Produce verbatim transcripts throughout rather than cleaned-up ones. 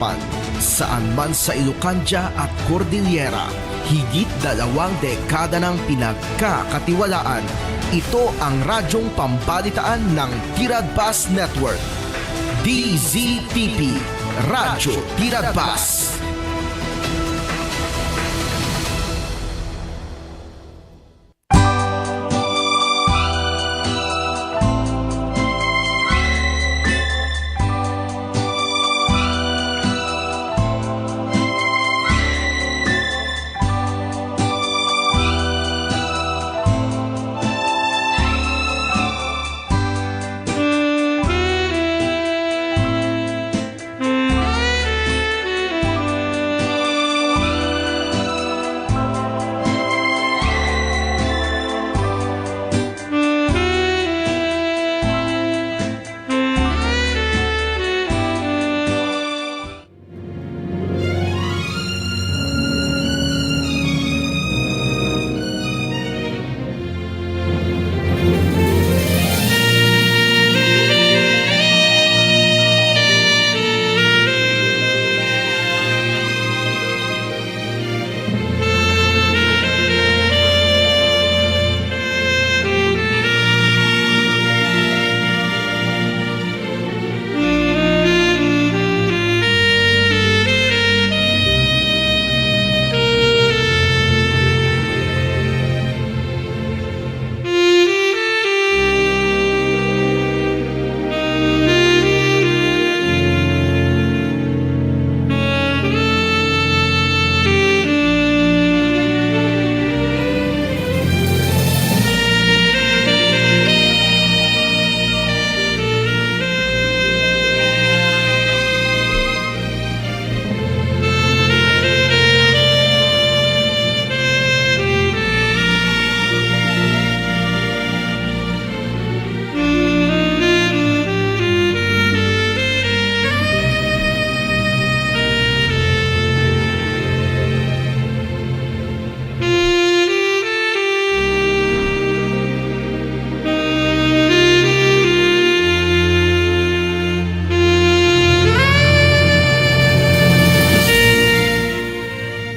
Pan, saan man sa Ilocandia at Cordillera, higit dalawang dekada nang pinagkakatiwalaan. Ito ang radyong pambalitaan ng Tiradbas Network. D Z T P, Radyo Tiradbas.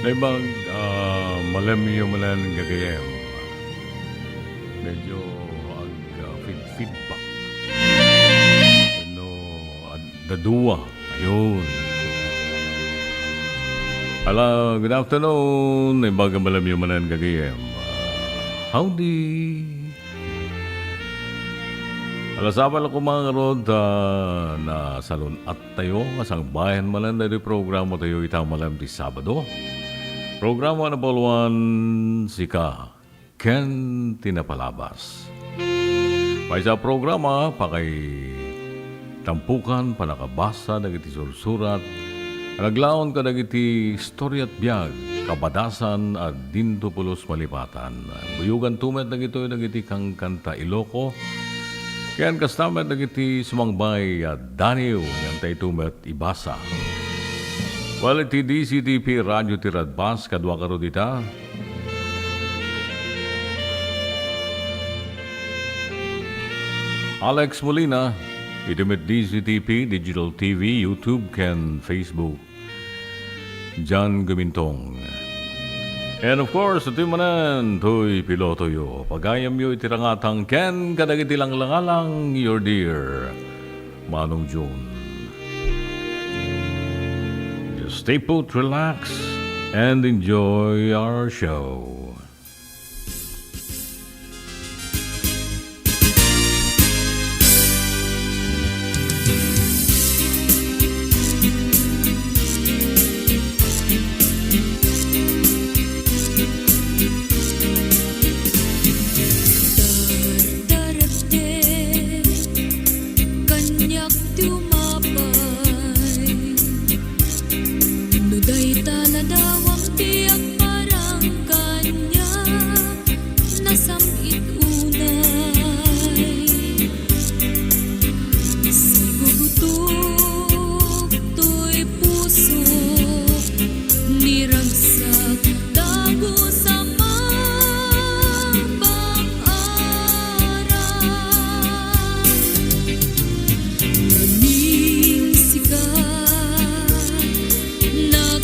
Naimbag, ah, malemyo manen gagayyem. Medyo ag, ah, feed-feedback. No, ad-, dadua. Ayun. Ala, good afternoon. Naimbag a malemyo manen gagayyem. Ah, howdy. Ala, sabali koma ngarud, ah, nasalun-attayo nga sangbayan manen daytoy programatayo ita malem ti Sabado. Programa number one, Sika ken ti napalabas. Maysa a programa, pakaitampukan, pannakabasa dagiti sursurat a naglaon kadagiti istoria't biag, kabadasan a dinto pulos malipatan. Buyoganto met dagitoy dagiti kankanta Iloko, ken kasta met dagiti sumangbay a daniw, ngantayto met ibasa. Well, iti D Z T P Radio Tiradbas, kadua ngarud ita. Alex Molina, iti met D Z T P, Digital T V, YouTube, ken Facebook. John Gumintong. And of course, iti manen, toy pilotoyo, pagayamyo iti rangatang ken kadagiti langlangalang, your dear Manong June. Just stay put, relax, and enjoy our show. Kaniak ti umapay. No dayta ladawam ti agparang kaniak.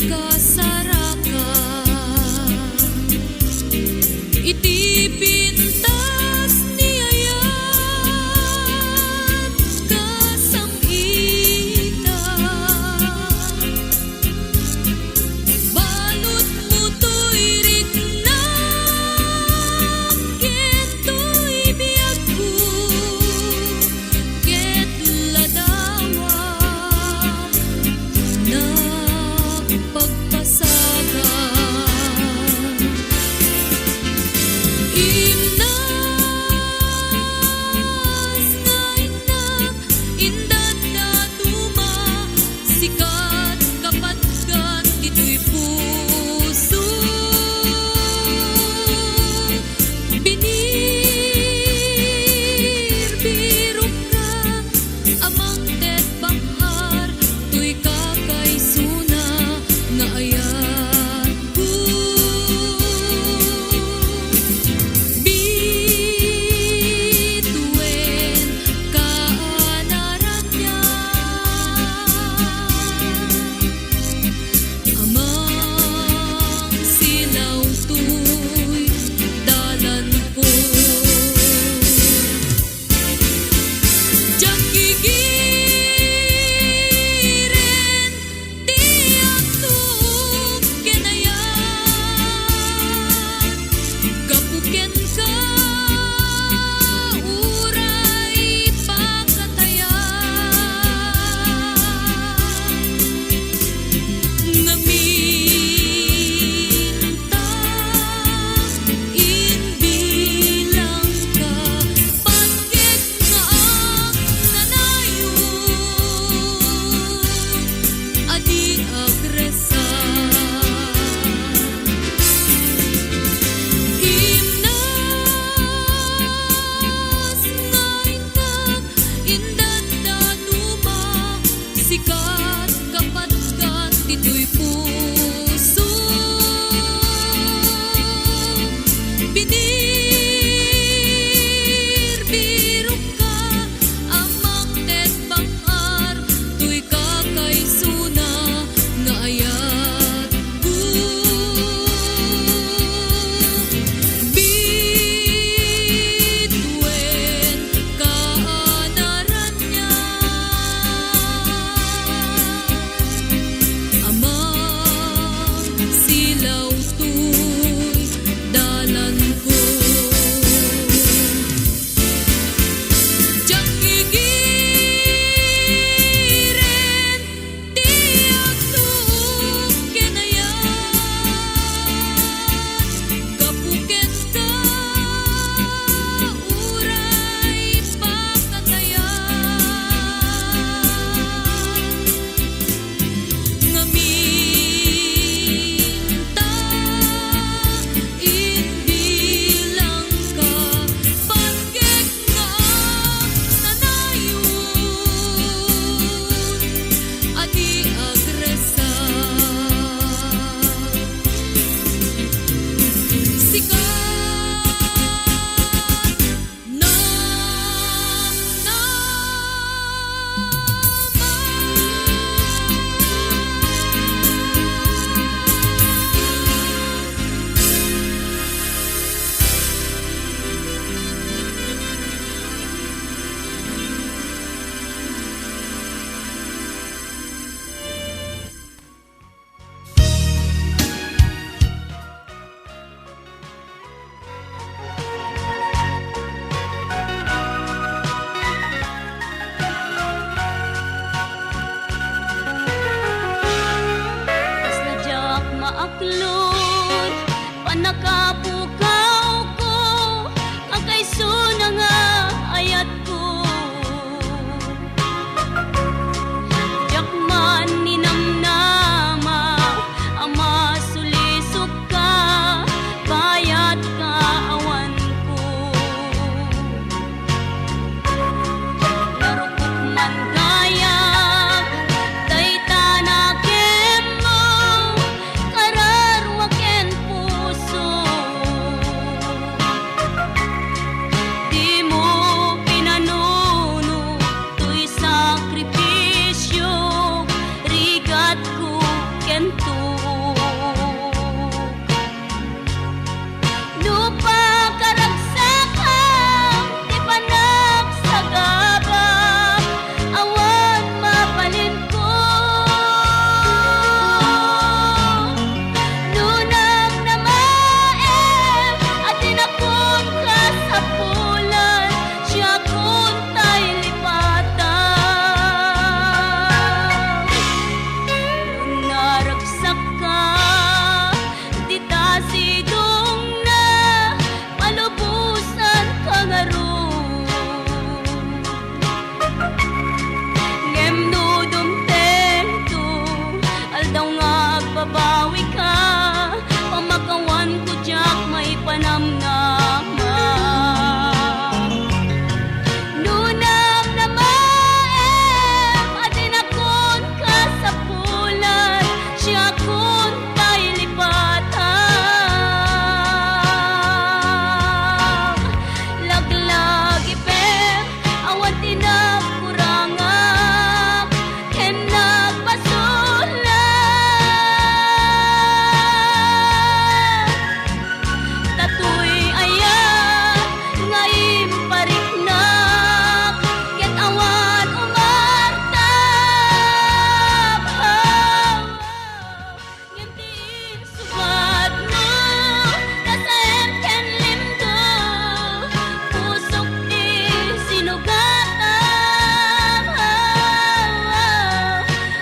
kasarakan. Iti pintas ni ayat kasam-itan, baludmo toy riknam ken toy biagko, ket ladawak nagpagpasagan. Imnas nga innak, indaddaduma, sikat kapadkan ditoy puso. Binirbirokka, Amang ket bang-ar toy kakaisuna nga ayatko. Bituen kaanaranian. Amang silaw toy dalanko. Diak gigiren ti agtuok ken ayat, gapu kenka, uray pakatayan. Ngamin ta imbilangka, patgek nga agnanayon a di agresan. Imnas nga innak, indaddaduma, sikat kapadkan ditoy puso. Binirbirokka, Amang ket bang-ar toy kakaisuna nga ayatko. Bituen kaanaranian. Amang Daw nga agbabawi ka, pamakawan ko diak maipanamnama. Nunam namaem, adinakon kasapulan, siakon tay lipatan. Laglagipem, awan ti nagkurangak ken nagbasolak. Datoy aya nga impariknak ket awan umartab. Ngem ti insubadmo, nasaem ken limdo, pusok ti sinugatam.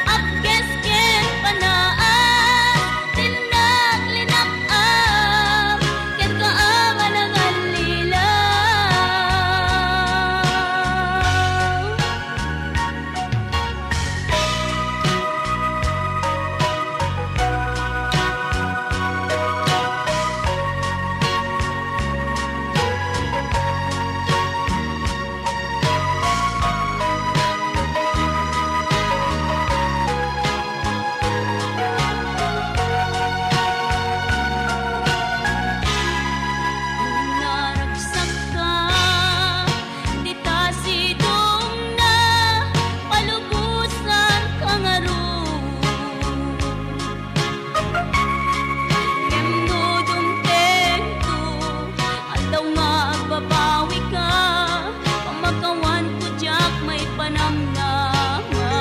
Apkes ken panaas, tinnak linakam, ken kaama nangallilaw. Naragsak ka, dita sidongna, palubosan ka ngarud. Ngem no dumtengto, aldaw nga agbabawi ka, pamakawan ko diak maipanamnama.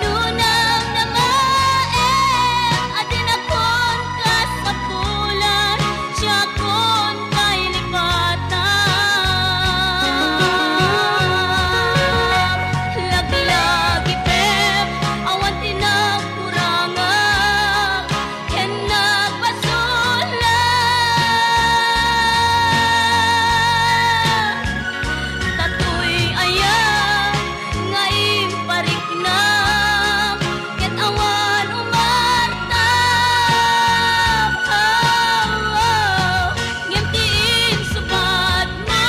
Nunam namaem, adinakon kasapulan, siakon tay lipatan. Laglagipem, awan ti nagkurangak ken nagbasolak. Datoy aya nga impariknak ket awan umartab. Ngem ti insubadmo,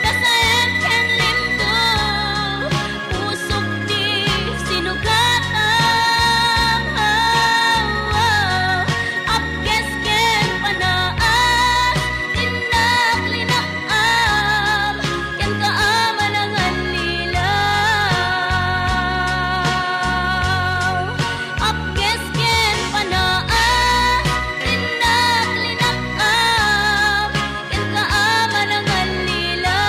nasaem ken limdo, pusok ti sinugatam. Apkes ken panaas, tinnak linakam, ken kaama nangallilaw. Apkes ken panaas, tinnak linakam, ken kaama nangallilaw.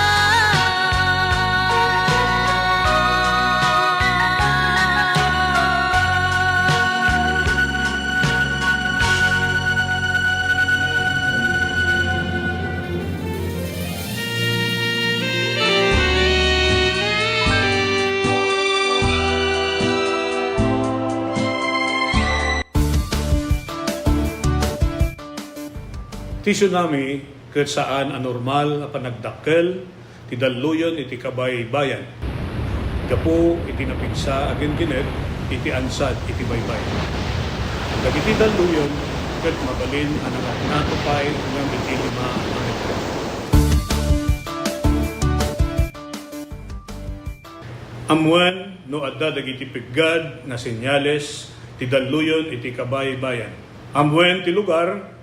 Ti tsunami ket saan a normal a panagdakkel ti dalluyon iti kabaybayan gapu iti napigsa a genggenet iti ansad iti baybay. Dagiti dalluyon ket mabalin a nangatngato pay ngem iti lima a metro. Ammoen no adda dagiti peggad nga senyales ti dalluyon iti kabaybayan. Ammoen ti lugar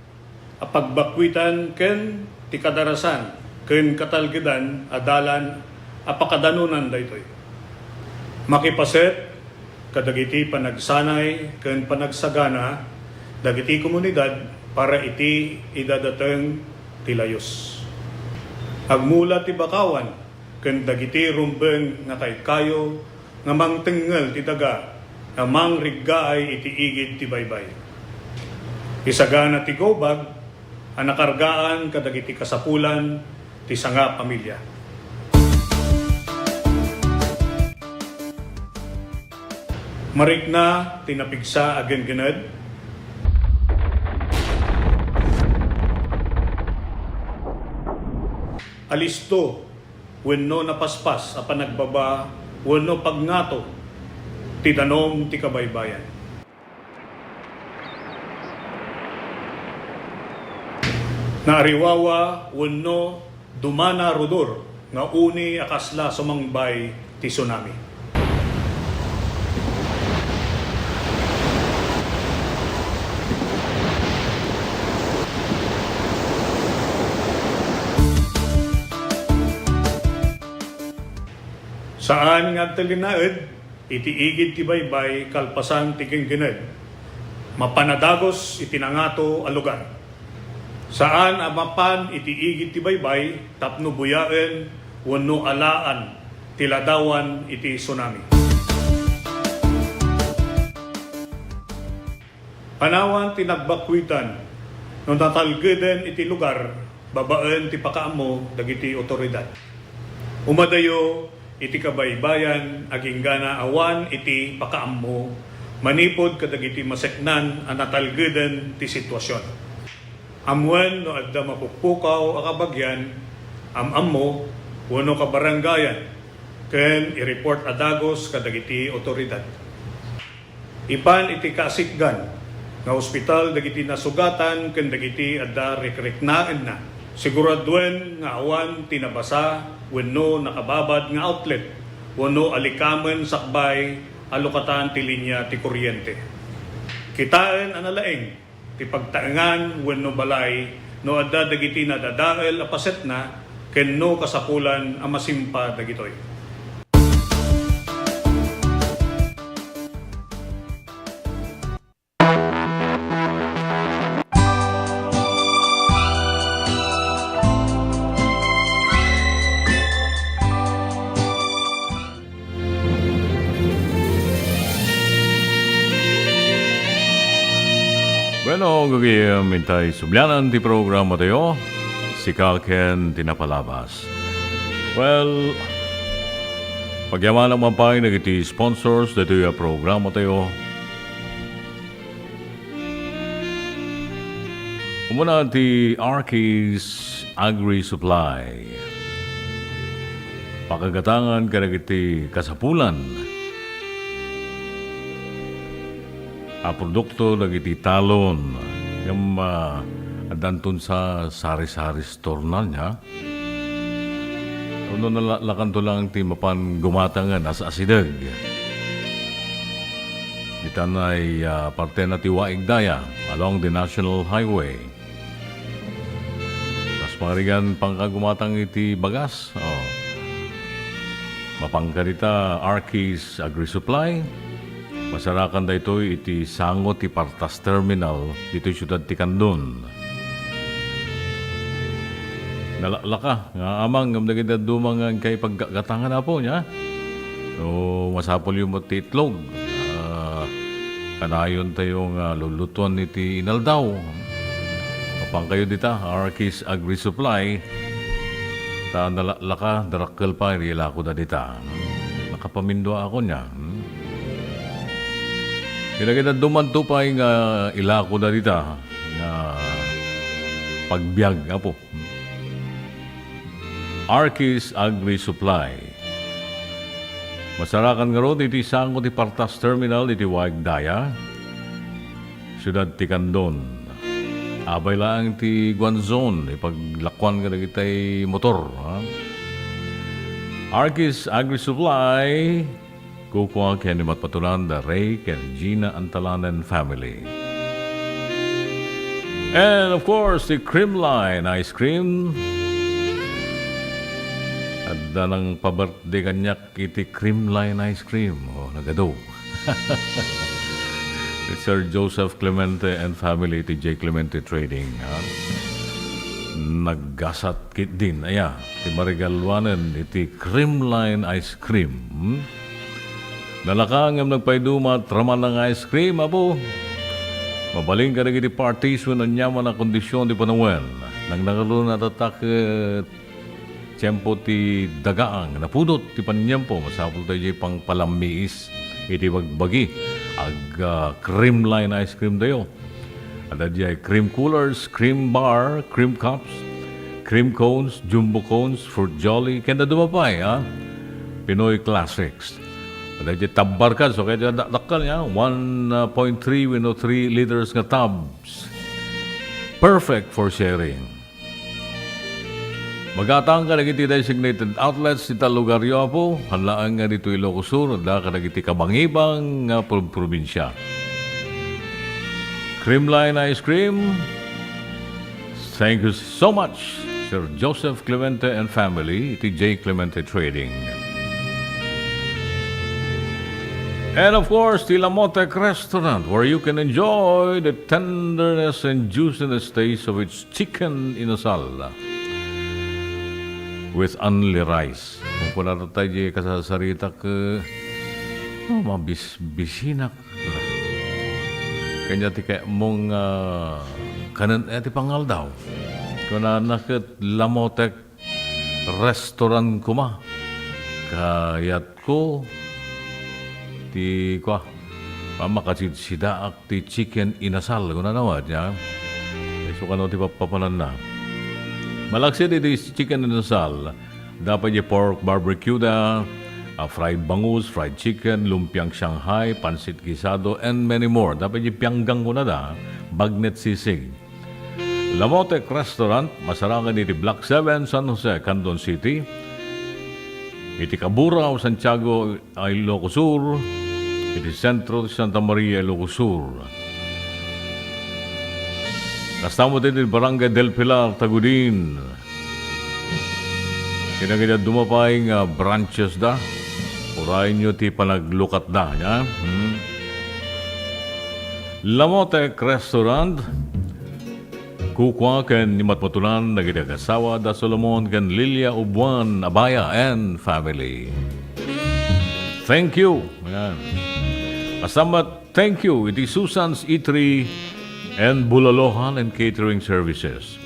a pagbakkuitan ken ti kadarasan ken katalgedan a dalan a pakadanonan daytoy. Makipaset kadagiti panagsanay ken panagsagana dagiti komunidad para iti idadateng ti layus. Agmula ti bakawan ken dagiti rumbeng nga kaykayo nga mangtengngel ti daga nga mangriggaay iti igid ti baybay. Isagana ti gawbag a nakargaan kadagiti kasapulan ti sanga pamilia. Marikna ti napigsa a genggened. Alisto wenno napaspas a panagbaba wenno pagngato ti danum ti kabaybayan. Naariwawa wenno dumana rudur nga uni a kasla sumangbay ti tsunami. Saan nga agtalinaed iti igid ti baybay kalpasan ti ginggined. Mapan a dagus iti nangato a lugar. Saan a mapan iti igid ti baybay tapno buyaen wenno alaan ti ladawan iti tsunami. Panawan ti nagbakuitan no natalgeden iti lugar babaen ti pakaammo dagiti otoridad. Umadayo iti kabaybayan agingga awan iti pakaammo manipud kadagiti maseknan a natalgeden ti sitwasion. Ammoen no adda mapukpukaw a kabagian, am-ammo wenno kabarangayan ken i-report a dagus kadagiti otoridad. Ipan iti kasikgan nga ospital dagiti nasugatan ken dagiti adda rikriknaenna. Siguraduen nga awan ti nabasa wenno nakababad nga outlet wenno alikamen sakbay a lukatan ti linia ti kuryente. Kitaen a nalaing ti pagtaengan wenno balay no adda dagiti nadadael a pasetna ken no kasapulan a masimpa dagitoy. Bueno, gagayem, intay sublianan ti programa tayo. Sika ken ti napalabas. Well, pagyamanak man pay dagiti sponsors ditoy a programa tayo. Umuna ti Arkis Agri Supply. Pakagatangan kadagiti kasapulan a produkto dagiti talon. Ngem, ah, addanton sa sari-sari store na, nia? Wenno nala-, lakanto lang ti mapan gumatangen as-asideg. Ditan ay, ah, partena ti Waig Daya along the National Highway. Kas pangarigan, panka gumatang iti bagas, oh. Mapanka dita, Arkis Agri Supply. Masarakan daytoy iti sango ti Partas Terminal ditoy siudad ti Candon. Nalaklaka nga amang ngem dagiti dadduma nga inkay paggatangan, Apo, nia? No masapulyo met ti itlog, ah, kanayon tayo nga lulutuan iti inaldaw. Mapankayo dita, Arkis Agri Supply. Ta nalaklaka, darakkel pay, ilakoda dita. Nakapamindua ako nia. Hmm? Kinagidadduman to pay nga ilakoda dita nga pagbiag, Apo. Arkis Agri Supply. Masarakan ngarud iti sango ti Partas Terminal iti Waig Daya, siudad ti Candon. Abay laeng ti Guanzon, ipaglakuan kadagitay motor, ha? Arkis Agri Supply, kukua ken ni matpatulan da Ray ken Gina Antalanen family. And of course, the Creamline Ice Cream. Adda nang pa-birthday kaniak iti Creamline Ice Cream. Oh, nagadu. Ni Sir Joseph Clemente and family ti J Clemente Trading, ha? Naggasat ketdin, aya, ti marigaluanen iti Creamline Ice Cream. Hmm? Nalaka ngem nagpaiduma, traman nga ice cream, Apo. Mabalin kadagiti parties wenno aniaman a kondisyon ti panawen. Nang nangalunan a tatak, eh, tiempo ti dagaang, napudot ti paniempo, masapul tayo diay pangpalammiis iti bagbagi. Ag, ah, Creamline Ice Cream tayo. Adda diay cream coolers, cream bar, cream cups, cream cones, jumbo cones, fruit jolly, ken dadduma pay, ah, Pinoy classics. Dagiti tabbarkan, so kaya dakkel niya, one point three wenno three liters nga tubs. Perfect for sharing. Magatang kadagiti designated outlets ita lugaryo, Apo, haan laeng nga ditoy Ilocos Sur, adda kadagiti kabangibang nga prob-, probinsia. Creamline Ice Cream, thank you so much, Sir Joseph Clemente and family, iti J Clemente Trading. And of course, the Lamotec Restaurant, where you can enjoy the tenderness and juiciness taste of its chicken inasal with only rice. Kung kuna tayo di kasasaritak, eh, oh, mabis-, bisinak. Kanya ti kaya mong, ah, kanan, eh, ti pangaldaw. Kuna na ket Lamotec Restaurant kuma. Kayatko ti, kua, pamakasidsidaak ti chicken inasal, kuna na, wa, ya? Isu kano ti papapananna. Malaksid iti chicken inasal, adda pay di pork barbecue da, ah, fried bangus, fried chicken, lumpiang Shanghai, pansit guisado, and many more. Adda pay di pianggang, kuna da, bagnet sisig. Lamotec Restaurant, masarakan iti Block seven, San Jose, Candon City. Iti Cabura of Santiago, Ilocos Sur. Iti sentro ti Santa Maria, Ilocos Sur. Kasta met iti Barangay del Pilar, Tagudin. Kinagayat dumapay nga branches da. Urayenyo ti panaglukatda, ya? Hmm. Lamotec Restaurant, kukua ken ni matmatunan dagiti agasawa da Solomon ken Lilia Ubuan Abaya and family. Thank you. Ayan. Kasamat, thank you iti Susan's Eatery and Bulalohan and Catering Services.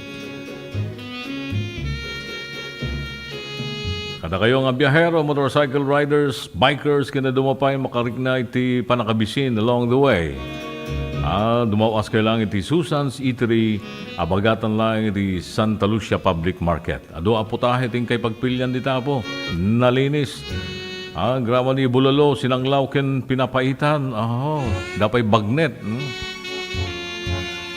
Kadakayo nga biyahero, motorcycle riders, bikers, ken dumapay makarikna iti pannakabisin along the way. Ah, dumawas kayo lang iti Susan's Eatery, abagatan lang iti Santa Lucia Public Market. Adu a putahe ti inkay pagpilian dita, Apo. Nalinis. Ah, agraman ni bulalo, sinanglaw ken pinapaitan. Aho, adda pay bagnet. Hmm?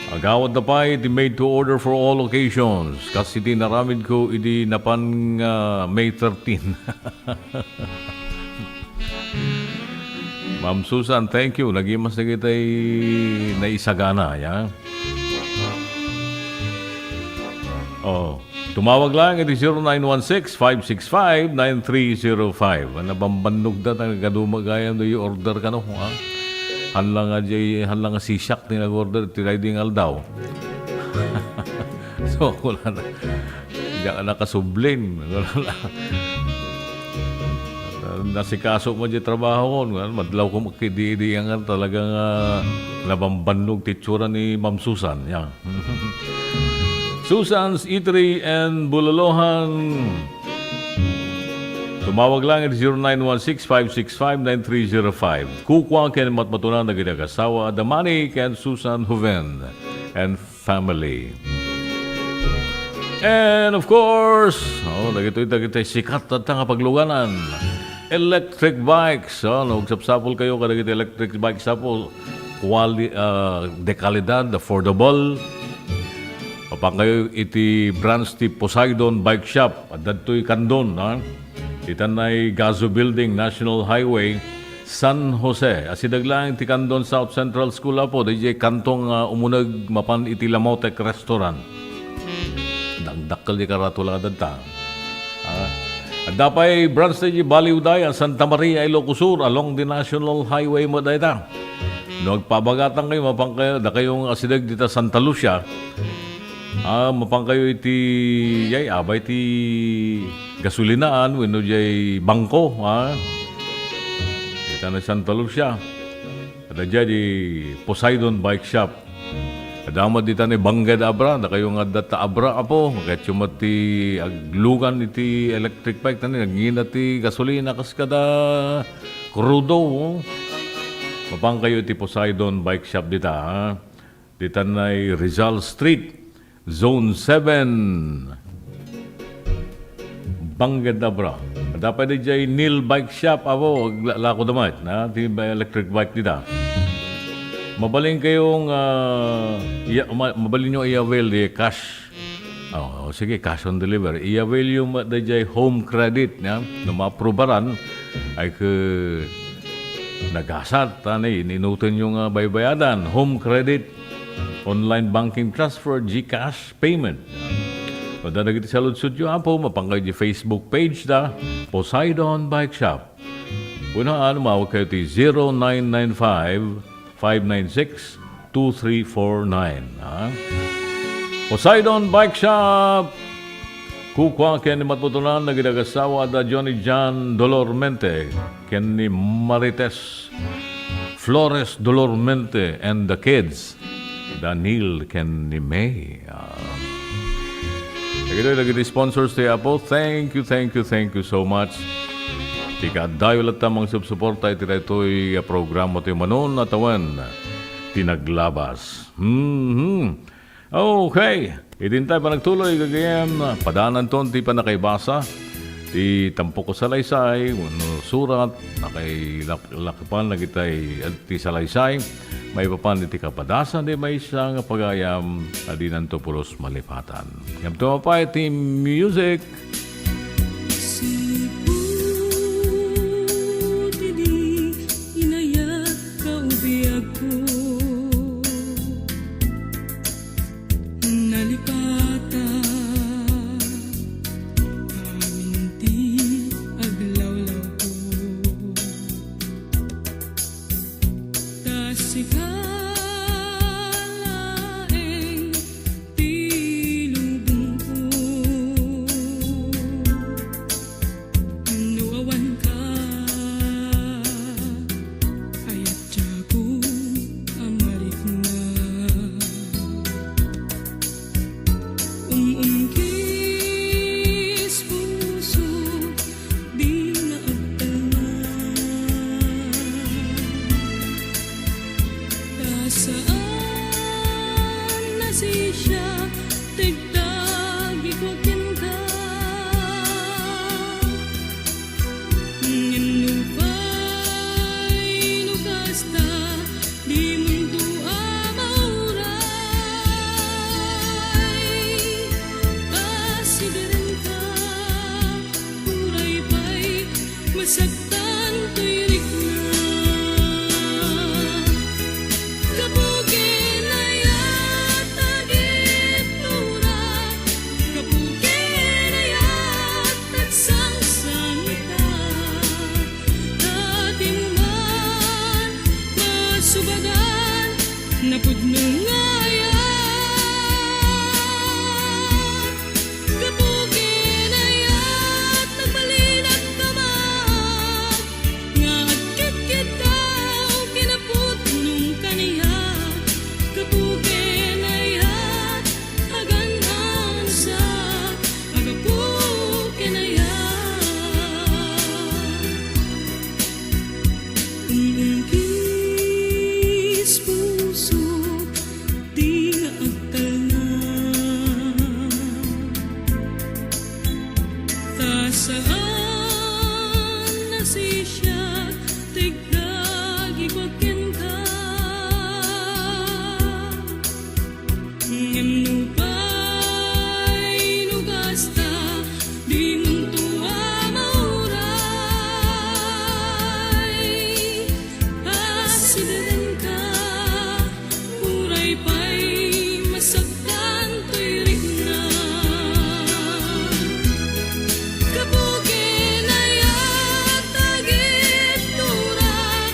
Agawad da pay ti made to order for all occasions. Kas iti naramidko idi napan nga May thirteen. Ma'am Susan, thank you. Nagimas na kitay naisagana, ya. Oh, tumawag lang iti zero nine one six, five six five, nine three zero five. Nabambannog da, taga-duma gayam, do you order kano, ha? Hala nga jay, hala nga sisak ti nag-order, ti riding aldaw. So, wala na. Diak nakasublin. Wala na. Nasikaso mo di trabaho ko. Madlaw ko makidi-idi nga talagang, ah, nabambannog ti itsura ni Ma'am Susan. Yan. Susan's Eatery and Bulalohan. Tumawag lang iti zero nine one six, five six five, nine three zero five. Kukua ken matmatunan dagiti agasawa, Damani ken Susan Juven and family. And of course, oh, dagitoy, dagitoy sikat tatta nga pagluganan. Electric bikes, oh, no, agsapsapul kayo kadagiti electric bikes, Apo, quali-, ah, de kalidad, affordable. Mapan kayo iti branch ti Poseidon Bike Shop. Adda ditoy Candon, ha? Itan nay Gazo Building, National Highway, San Jose. Asideg laeng ti Candon South Central School, Apo, D J Cantong, ah, umuneg mapan iti Lamotec Restaurant. Dakdakkel di karatulada ta. Ah, adda pay branch ti Baliwday a Santa Maria, Ilocos Sur, along the National Highway met dayta. No agpabagatan kayo, mapan kayo, dakayo nga asideg dita Santa Lucia. Ah, mapan kayo iti, yay, abay ti gasolinaan, wenno jay bangko, ha? Dita na Santa Lucia. Adda diay di Poseidon Bike Shop. Adda met dita ni Banged Abra, dakayo nga adda ta Abra, Apo. Ket met ti aglugan iti electric bike, tani nagngina ti gasolina kas kada krudo, oh. Mapan kayo iti Poseidon Bike Shop dita, ha? Dita nay Rizal Street, Zone seven. Banged Abra. Dapat diay Neil Bike Shop, apo, agla-, lako da met, na, ti ba-, electric bike dita. Mabalin kayong, ah, iya-, ma-, mabalin nyo i-avail di cash. Oh, oh, sige, cash on deliver. I-avail yo met diay home credit, na, no maaprubaran, ay ke nagasat, tani, inuten yo nga baybayadan, home credit, online banking transfer, GCash, payment. Pada dagiti saludsodyo, apo, mapankayo di Facebook page da, Poseidon Bike Shop. Wenno, umawag kayo ti zero nine nine five, five nine six, two three four nine, ha? Poseidon Bike Shop! Kukua ken ni Matmutunan, nagidagasawa da Johnny John Dolormente, ken ni Marites Flores Dolormente and the kids. Daniel ken ni May. Ah. Dagitoy dagiti sponsors ti Apo. Thank you, thank you, thank you so much. Ti kaadayo latta mangsubsuporta iti daytoy a programa ti manon a tawen ti naglabas. Mhm. Okay. Idintay panagtuloy, gagayyem, padananton ti pannakaibasa ti tampok a salaysay wenno surat, nakailak-, lakpan dagitay ti salaysay, maipapan iti kapadasan ti maysa nga pagayam a dinanto pulos malipatan. Ngem tumapay ti music. Sipud idi inayat ka ubiagko. Nalipata amin ti aglawlawko. Ta sika laeng ti lubongko. No awan ka, ayat diakon a marikna. Um-umkis puso, di na agtalna. Ta saan nasisia ti agtagikua kenka. Ngem nupay no kasta, dimonto a mauray. Asiderenka, uray pay masaktan toy rikna. Gapu ken ayat, agitturak. Gapu ken ayat, agsangsangitak. Ta dimo man masubagan, napudno nga ayat. Gapu ken ayat, nagbalin a kamang, nga agkitkitaw ken napudno kaniak. Gapu ken ayat, agan-ansa, a gapu ken ayat. Ungkis puso, di nga agtalna. Ta saan nasisia ti agtagikua kenka. Ngem nupay no kasta, dimonto a mauray. Asiderenka, uray pay masaktan toy rikna. Gapu ken ayat, agitturak.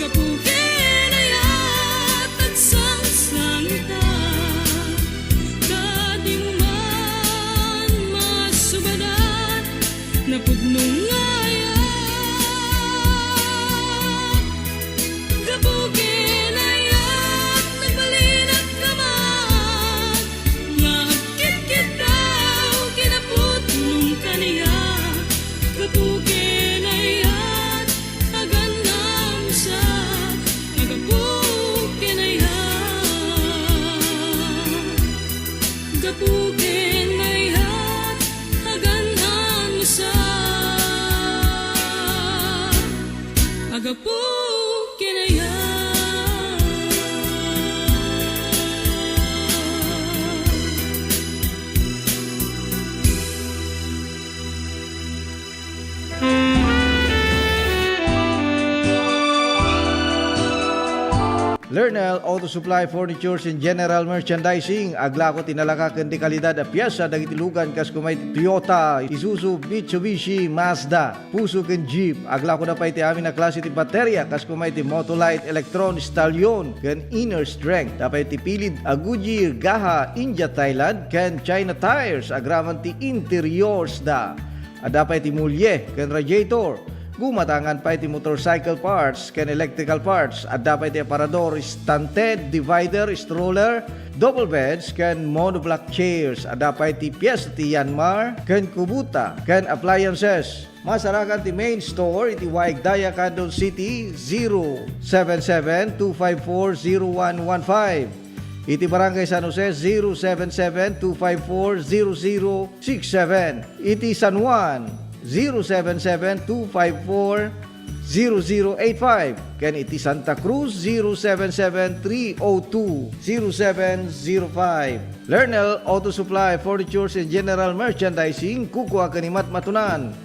Gapu ken ayat, agsangsangitak. Ta dimo man masubadan, napudno nga ayat. Gapu ken ayat, nagbalin a kamang, nga agkitkitaw ken napudno kaniak. Gapu ken ayat, agan-ansa, a gapu ken ayat. Gapu ken ayat, agan-ansa, Lernel Auto Supply Furnitures and General Merchandising, aglako ti nalaka ken di kalidad a piesa dagiti lugan kas kuma iti Toyota, Isuzu, Mitsubishi, Mazda, Fuso ken Jeep. Aglako da pay ti amin a klase ti bateria kas kuma iti Motolite, Electron, Stallion, ken Inner Strength. Adda pay ti pilid a Goodyear, Gaha, India, Thailand, ken China tires agraman ti interiors da. Adda pay ti mulye ken radiator. Gumatangan pay ti motorcycle parts ken electrical parts. Adda pay ti aparador, stanted, divider, stroller, double beds, ken monoblock chairs. Adda pay ti piesta ti Yanmar ken Kubota ken appliances. Masarakan ti main store iti Waig Daya, Candon City, zero seven seven two five four zero one one five. Iti Barangay San Jose, zero seven seven two five four zero zero six seven. Iti San Juan, zero seven seven two five four zero zero eight five. Ken iti Santa Cruz, zero seven seven three oh two zero seven zero five. Lernel Auto Supply, Furnitures and General Merchandising, kukua ken ni Matmatunan,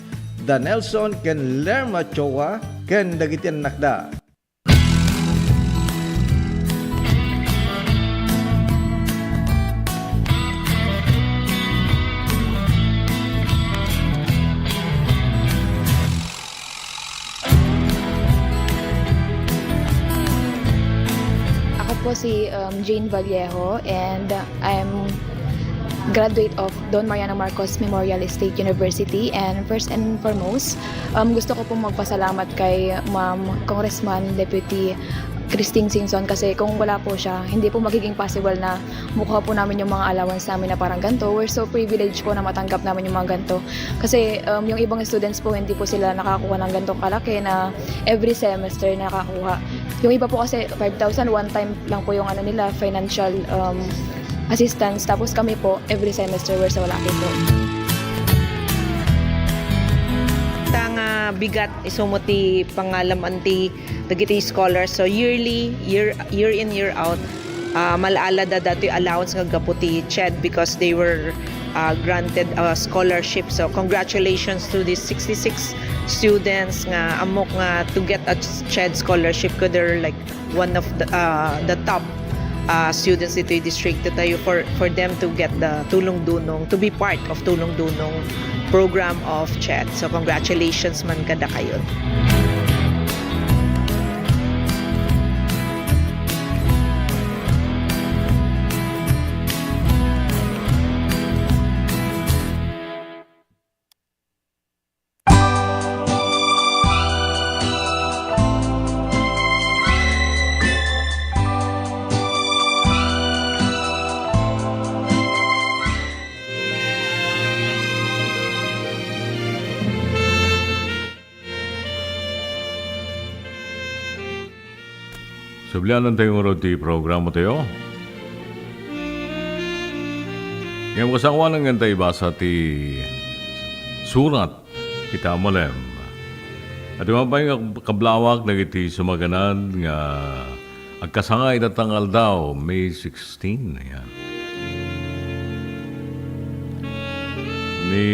da Nelson ken Lerma Choa, ken dagiti annakda. Ako po si, um, Jane Vallejo, and I'm graduate of Don Mariano Marcos Memorial State University. And first and foremost, um, gusto ko pong magpasalamat kay Ma'am Congressman Deputy Christine Singson, kasi kung wala po siya, hindi po magiging possible na makuha po namin yung mga allowance namin na parang ganito. We're so privileged po na matanggap namin yung mga ganito. Kasi, um, yung ibang students po, hindi po sila nakakuha ng ganitong kalaki na every semester nakakuha. Yung iba po kasi, five thousand, one time lang po yung ano nila, financial, um, assistance. Tapos kami po, every semester, we're so lucky po. Ta nga bigat, isu met ti pangalam-an ti dagiti scholars. So, yearly, year, year in, year out, ah, mal-ala da datoy allowance nga gapu ti CHED because they were, ah, granted a scholarship. So, congratulations to these sixty-six students nga ammok nga to get a CHED scholarship, 'cause they're, like, one of the, ah, the top, ah, students ditoy distrito tayo for, for them to get the Tulong Dunong, to be part of Tulong Dunong program of CHED. So, congratulations man kadakayo. Sublianan tayo ngarud ti programa tayo. Ngem kasano nga ta ibasa ti surat ita a malem. Adu pay nga kablawak dagiti sumaganan nga agkasangay ita nga aldaw, May sixteen. Ayan. Ni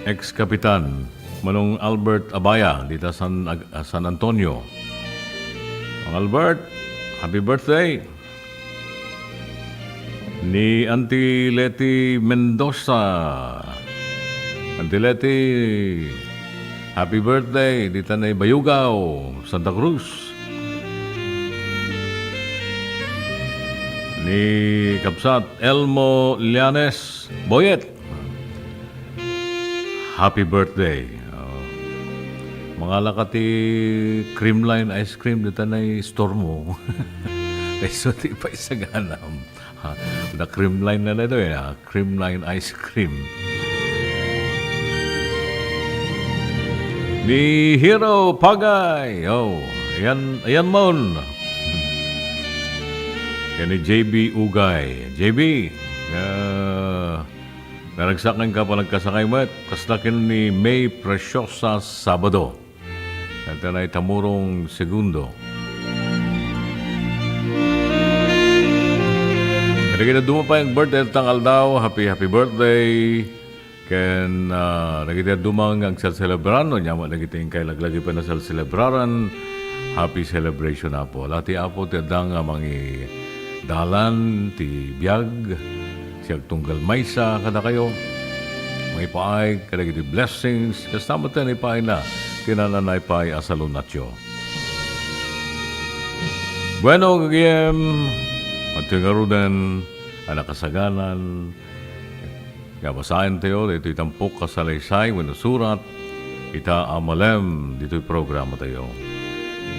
ex-kapitan Manong Albert Abaya, dita San, Ag-, ah, San Antonio. Mang Albert, happy birthday! Ni Auntie Leti Mendoza. Auntie Leti, happy birthday, dita Bayugaw, Santa Cruz. Ni Kabsat Elmo Llanes Boyet. Happy birthday. Oh. Mangala ka ti cream line ice cream, dita store mo. Kayso ti paisaganam. Ha, the cream line na daytoy, ha? Cream line ice cream. Ni Hero Pagay. Oh, ayan, ayan mon. Ken ni J B Ugay. J B, ah, Naragsak nga panagkasakay met, kasta ken ni May Preciosa Sabado. Ken ti Nay Tamurong Segundo. Kadagiti dadduma pay nga birthday tatta nga aldaw, happy, happy birthday. Ken, ah, dagiti dadduma nga agselselebrar, no, ania met dagiti inkay laglagipen a selselebraran, happy celebration, Apo. La ti Apo ti adda nga mangidalan ti biag, siak tunggal maysa kadakayo. Mangipaay kadagiti blessings, kasta met ti ipaayna ti nananaypay a salunatyo. Bueno, gagayem, adtoy ngaruden a nakasaganan nga basaentayo daytoy tampok a salaysay wenno surat ita a malem ditoy programatayo.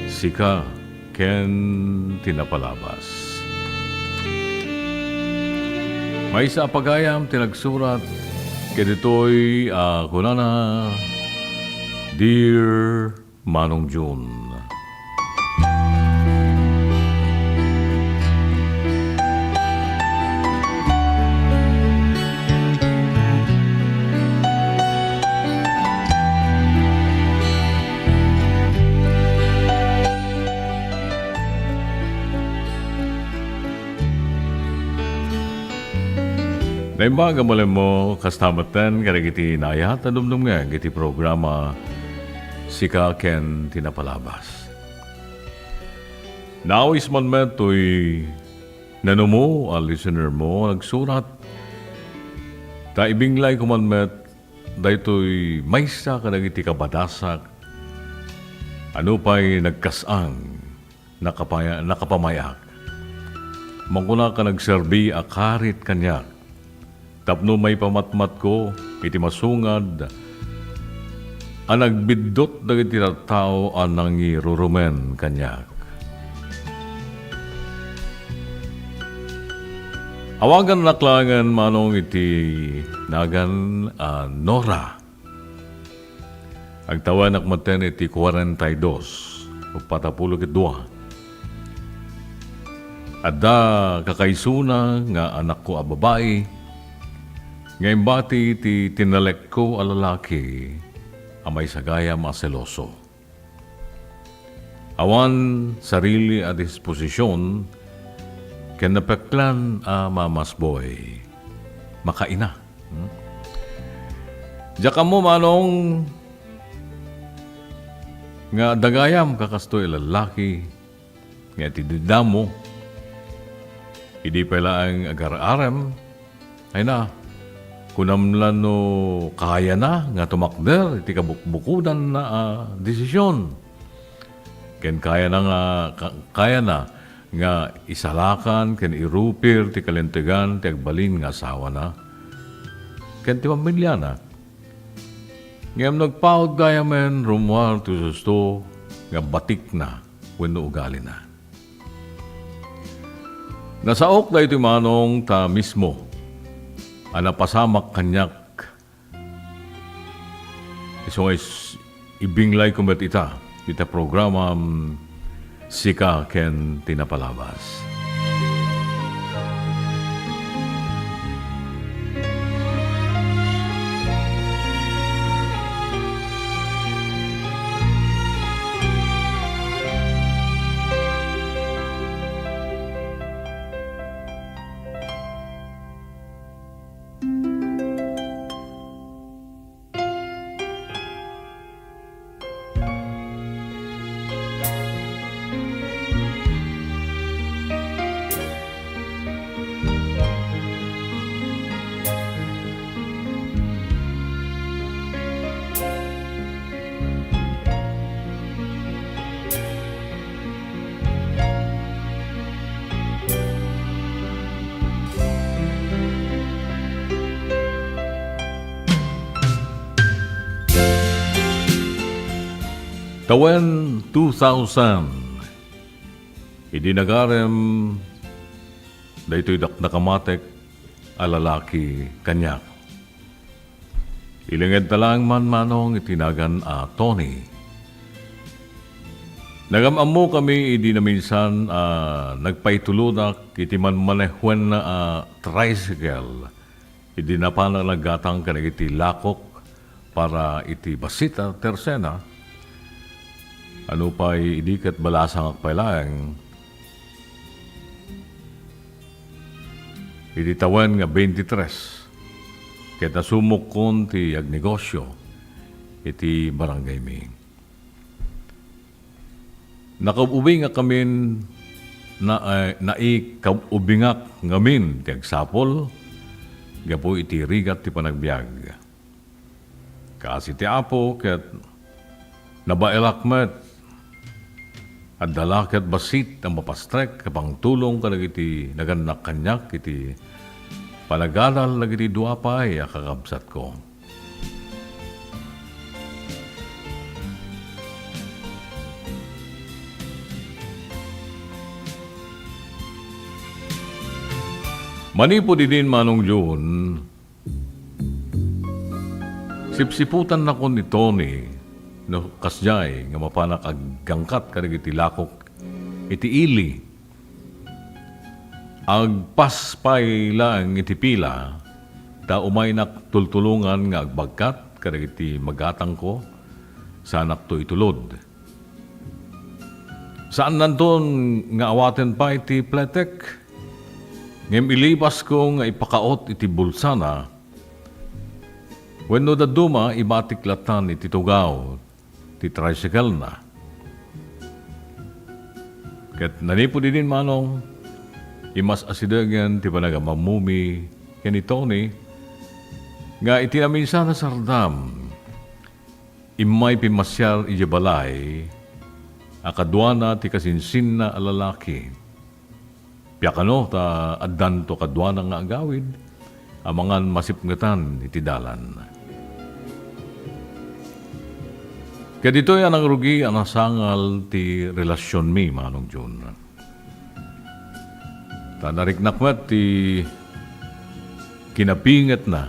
Sika ken ti napalabas. Maysa a pagayam ti nagsurat kaditoy a kunana, Dear Manong Jun. Naimbag a malemmo, kasta metten kadagiti naayat a dumdumngeg iti programa Sika ken ti Napalabas. Naawis man met toy nanumo a listener mo nagsurat, ta ibinglayko man met daytoy maysa kadagiti kabadasak a nupay nagkas-ang nakapaya-, nakapamay-ak. Mangkunak a nagserbi a karit kaniak tapno maipamatmatko iti masungad a nagbiddut dagiti tattao a nangirurumen kaniak. Awagannak laengen manong iti nagan a Nora. Agtawenak metten iti kuarenta y dos, uppat a pulo ket dua. Adda kakaisuna nga anakko a babai nga imbati iti tinalekko a lalaki a maysa gayam a seloso. Awan sarili a disposision ken napeklan a mamasboy. Makaina. Hmm? Diak ammo, manong, nga adda gayam kakastoy a lallaki nga iti damo, idi pay laeng agar-arem, ay na, kunam la no kayana nga tumakder iti kabukbukodanna a desisyon. Ken kayana nga, ka-, kayana nga isalakan ken irupir ti kalintegan ti agbalin nga asawana ken ti pamiliana. Ngem nagpaut gayamen rummuar ti susto nga batikna wenno ugalina. Nasaok daytoy manong ta mismo a napasamak kaniak. Isu nga is-, ibinglayko met ita, ita programam Sika ken ti Napalabas. Tawen two thousand, idi nagarem daytoy dakdakamatek a lalaki kaniak. Ilingedta laeng man manong iti nagan a Tony. Nagam-ammokami idi naminsan a nagpaitulodak iti manmanehuenna a tricycle. Idi napanak naggatang kadagiti lakok para iti bassit a tersena, a nupay idi ket balasangak pay laeng, iti tawen nga twenty-three, ket nasumokkon ti agnegosio iti barangaymi. Nakaub-ubingak ngamin, na, eh, naikab-ubingak ngamin ti agsapul gapu iti rigat ti panagbiag. Kaasi ti Apo ket nabaelak met, adda la ket bassit a mapastrek a pangtulong kadagiti nagannak kaniak iti panagadal dagiti dua pay a kakabsatko. Manipud idin, Manong Jun, sipsiputannakon ni Tony no kasdiay nga mapanak aggangkat kadagiti lakok iti ili. Agpas pay laeng iti pila, ta umaynak tultulongan nga agbagkat kadagiti magatangko sanakto itulod. Saannanton nga awaten pay ti pletek, ngem ilibasko nga ipakaut iti bulsana wenno dadduma, ibatik lattan iti tugaw ti tricycle-na. Ket nanipud idin, Manong, imas-asidegen ti panagamammumi ken ni Tony nga iti naminsan a sardam, immay pimmasiar idiay balay a kaduana ti kasinsinna a lalaki. Piakano ta addanto kaduana nga agawid a mangan masipngetan iti dalan. Ket ditoy a nangrugi a nasangal ti relasionmi, Manong Jun. Ta nariknak met ti kinapingetna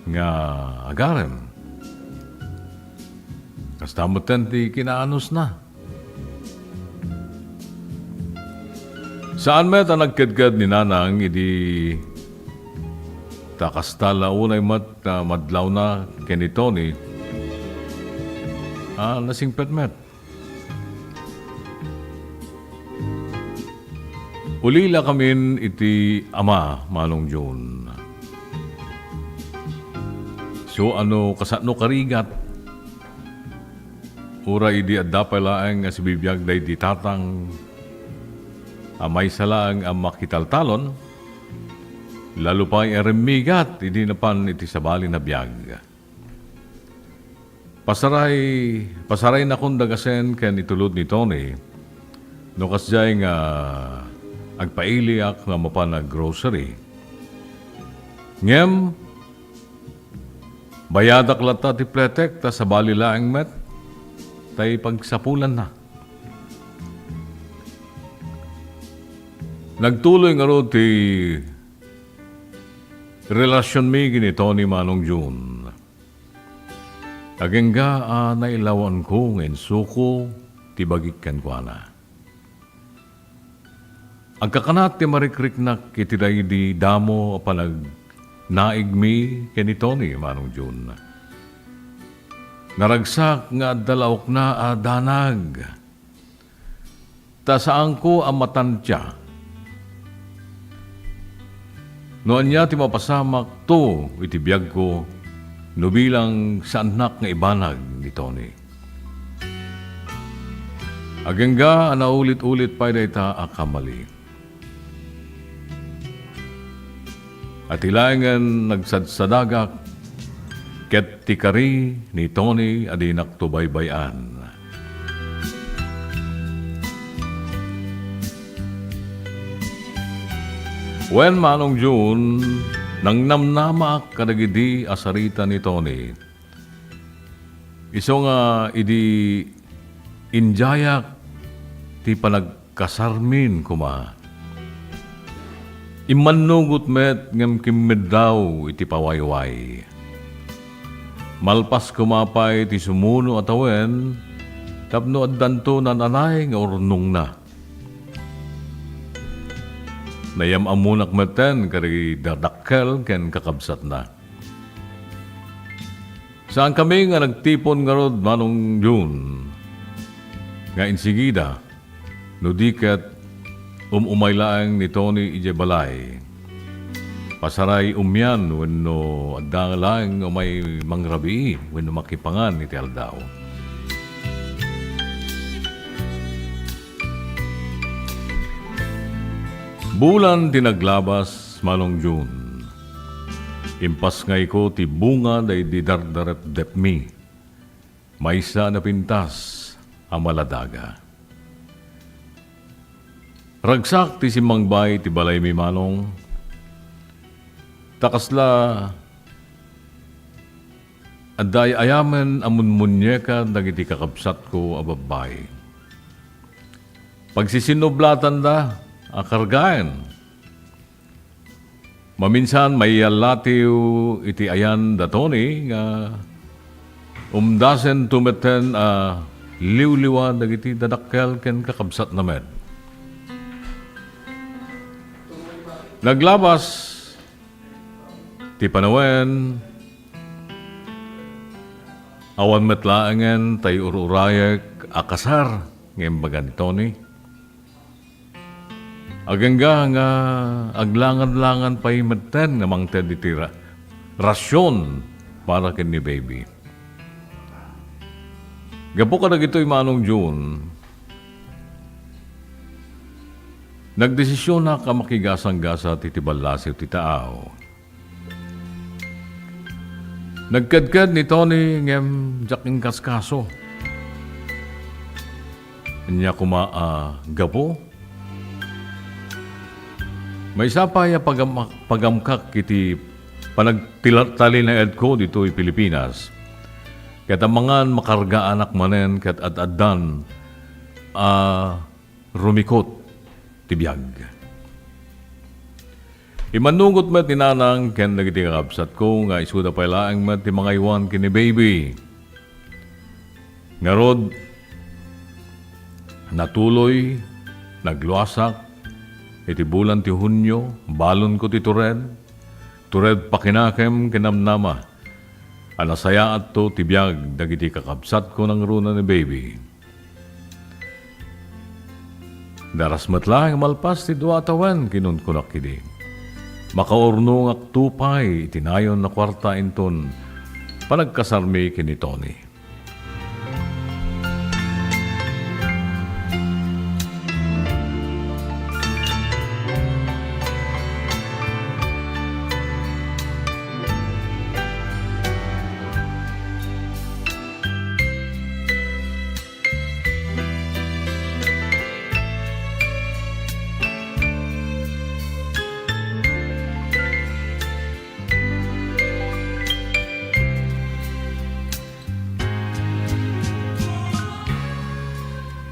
nga agarem. Kasta metten ti kinaanusna. Saan met a nagkedked ni Nanang idi ta kasta la unay met a madlawna ken ni Tony a nasingpet met. Ulilakamin iti ama, Manong Jun. So, ano, kasano karigat? Uray idi adda pay laeng nga sibibiag daydi tatang a maysa laeng a makitaltalon, lalo pay a rimmigat idi napan iti sabali a biag. Pasaray, pasaraynakon dagasen ken itulod ni Tony, no kasdiay nga agpailiak nga mapan ag-grocery. Ngem, bayadak latta ti pletek ta sabali laeng met ta ipagsapulanna. Nagtuloy ngarud ti relasionmi ken ni Tony, Manong Jun. Agingga a nailawanko nga insuko ti bagik kenkuana. Agkakanat ti marikriknak iti daydi damo a panagnaigmi ken ni Tony, Manong Jun. Naragsak nga adda laokna a danag. Ta saanko a matantia no ania ti mapasamakto iti biagko no bilang saannak nga ibanag ni Tony. Agingga a naulit-ulit pay dayta a kamali. Iti laengen nagsadsadagak ket ti kari ni Tony a dinakto baybay-an. Wen, Manong Jun, nangnamnamaak kadagidi a sarita ni Tony. Isu nga idi indiayak ti panagkasarmin koma, immannugot met ngem kimmeddaw iti pawayway. Malpas koma pay ti sumuno a tawen tapno addanto naan-anay nga urnongna. Nayam-ammonak metten kadagiti dadakkel ken kakabsatna. Saankami nga nagtipon ngarud, Manong Jun, nga insigida, no di ket um-umay laeng ni Tony idiay balay. Pasaray umian wenno adda laeng umay mangrabii wenno makipangan iti aldaw. Bulan ti naglabas, Manong Jun. Impasngayko ti bunga daydi dardarepdepmi. Maysa a napintas a maladaga. Ragsak ti simmangbaay ti balaymi, Manong. Ta kasla adda ay-ayamen a munmunieka dagiti kakabsatko a babbai. Pagsisinnublatanda a kargaen. Maminsan, maiyallatiw iti ayan da Tony nga umdasen to metten a liwliwa dagiti dadakkel ken kakabsatna met. Naglabas ti panawen, awan met laengen tay ur-urayek a kasar nga imbaga ni Tony. Agingga nga aglangan-langan pay metten nga mangted iti ra-, rasion para ken ni baby. Gapu kadagitoy, Manong Jun, nagdesisionak a makigasanggasat iti ballasiw ti taaw. Nagkedked ni Tony ngem diak inkaskaso. Ania koma a gapu? Maysa pay a pagam-, pagamkak iti panagtila-, talinaedko ditoy Pilipinas. Ket amangan makargaanak manen ket ad-addan a rumikot ti biag. Immannugot met ni Nanang ken dagiti kakabsatko nga isuda pay laeng met ti mangaywan ken ni baby. Ngarud, natuloy, nagluasak, iti bulan ti Hunio, balonko ti tured, tured pakinakem ken namnama a nasayaatto ti biag dagiti kakabsatko nangruna ni baby. Daras met laeng a malpas ti dua a tawen, kinunkunak idi. Makaurnongakto pay iti nayon a kuarta inton panagkasarmi ken ni Tony.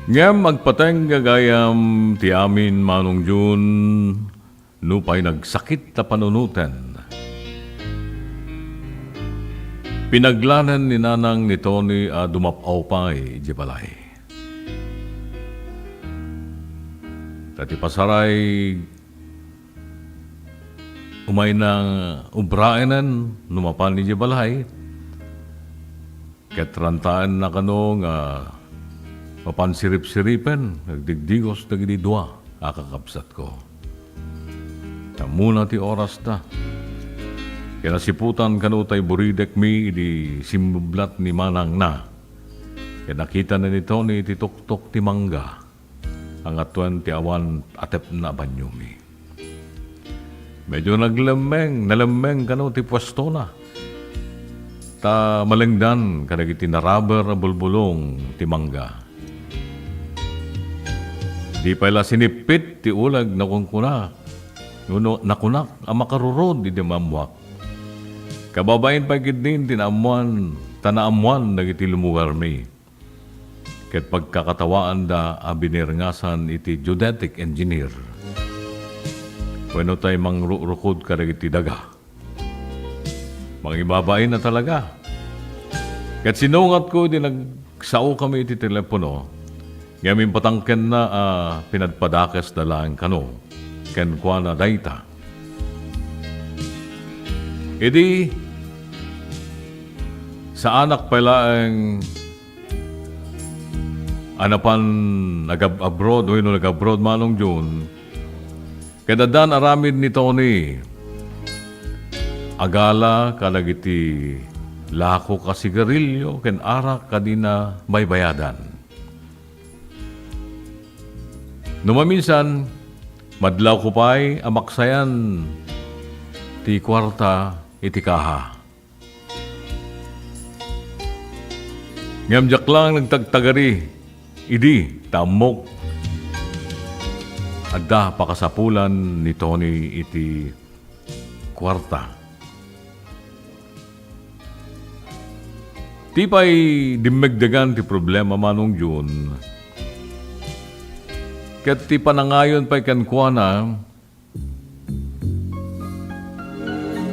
Ngem agpateng gagayam ti amin, Manong Jun, nupay nagsakit ta panunoten. Pinaglanen ni Nanang ni Tony a dumap-aw pay idiay balay. Ta ti pasaray umayna ubraenen no mapan idiay balay, ket rantaenna kano nga mapan sirip-siripen, nagdigdigos dagiti dua a kakabsatko. Ammona ti orasta. Kinasiputan kano tay buridekmi idi simmublat ni manangna. Ket nakitana ni Tony ti tuktok ti mangga. Angatoen ti awan atepna a baniomi. Medyo naglemmeng, nalemmeng kano ti puestona. Ta malengdan kadagiti naraber a bulbulong ti mangga. Di pay la sinippit ti uleg, nakunkuna. Wenno nakunak a makarurod idi maammoak. Kababain pay ketdin ti naammoan, ta naammoan dagiti lumugarmi. Ket pagkakatawaanda a binirngasan iti geodetic engineer. Wenno tay mangrukrukod kadagiti daga. Mangibabain a talaga. Ket sinungatko idi nagsaokami iti telepono, ngem impatangkenna a pinadpadakesda laeng kano. kenkuana dayta. Idi saanak pay laeng a napan agab-, abroad wenno nag-abroad, Manong Jun, ket addan aramid ni Tony a gala kadagiti lakok a sigarilio ken arak a dina baybayadan. No maminsan, madlawko pay a maksayan ti kuarta iti kaha. Ngem diak laeng nagtagtagari idi ta ammok adda pakasapulan ni Tony iti kuarta. Ti pay dimmegdegan ti problema, Manong Jun, ket ti panangayon pay kenkuana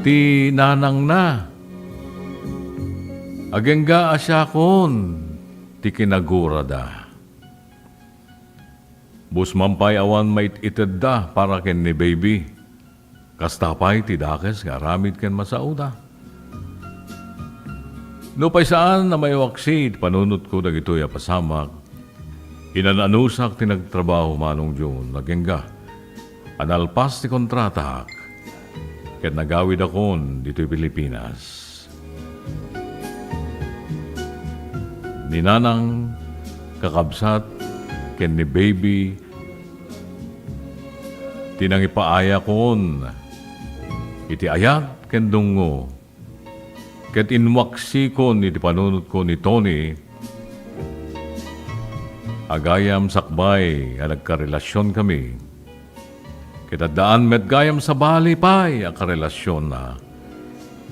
ti nanangna. Agingga a siakon ti kinagurada. Busman pay awan mait-itedda para ken ni baby. Kasta pay ti dakes nga aramid ken masaoda. Nupay saan a maiwaksi ti panunotko dagitoy a pasamak, inan-anusak ti nagtrabaho, Manong Jun, agingga a nalpas ti kontratak ket nagawidakon ditoy Pilipinas. Ni nanang, kakabsat, ken ni baby ti nangipaayakon iti ayat ken dungngo, ket inwaksikon iti panunotko ni Tony a gayam sakbay a nagkarelasionkami. Ket addaan met gayam sabali pay a karelasionna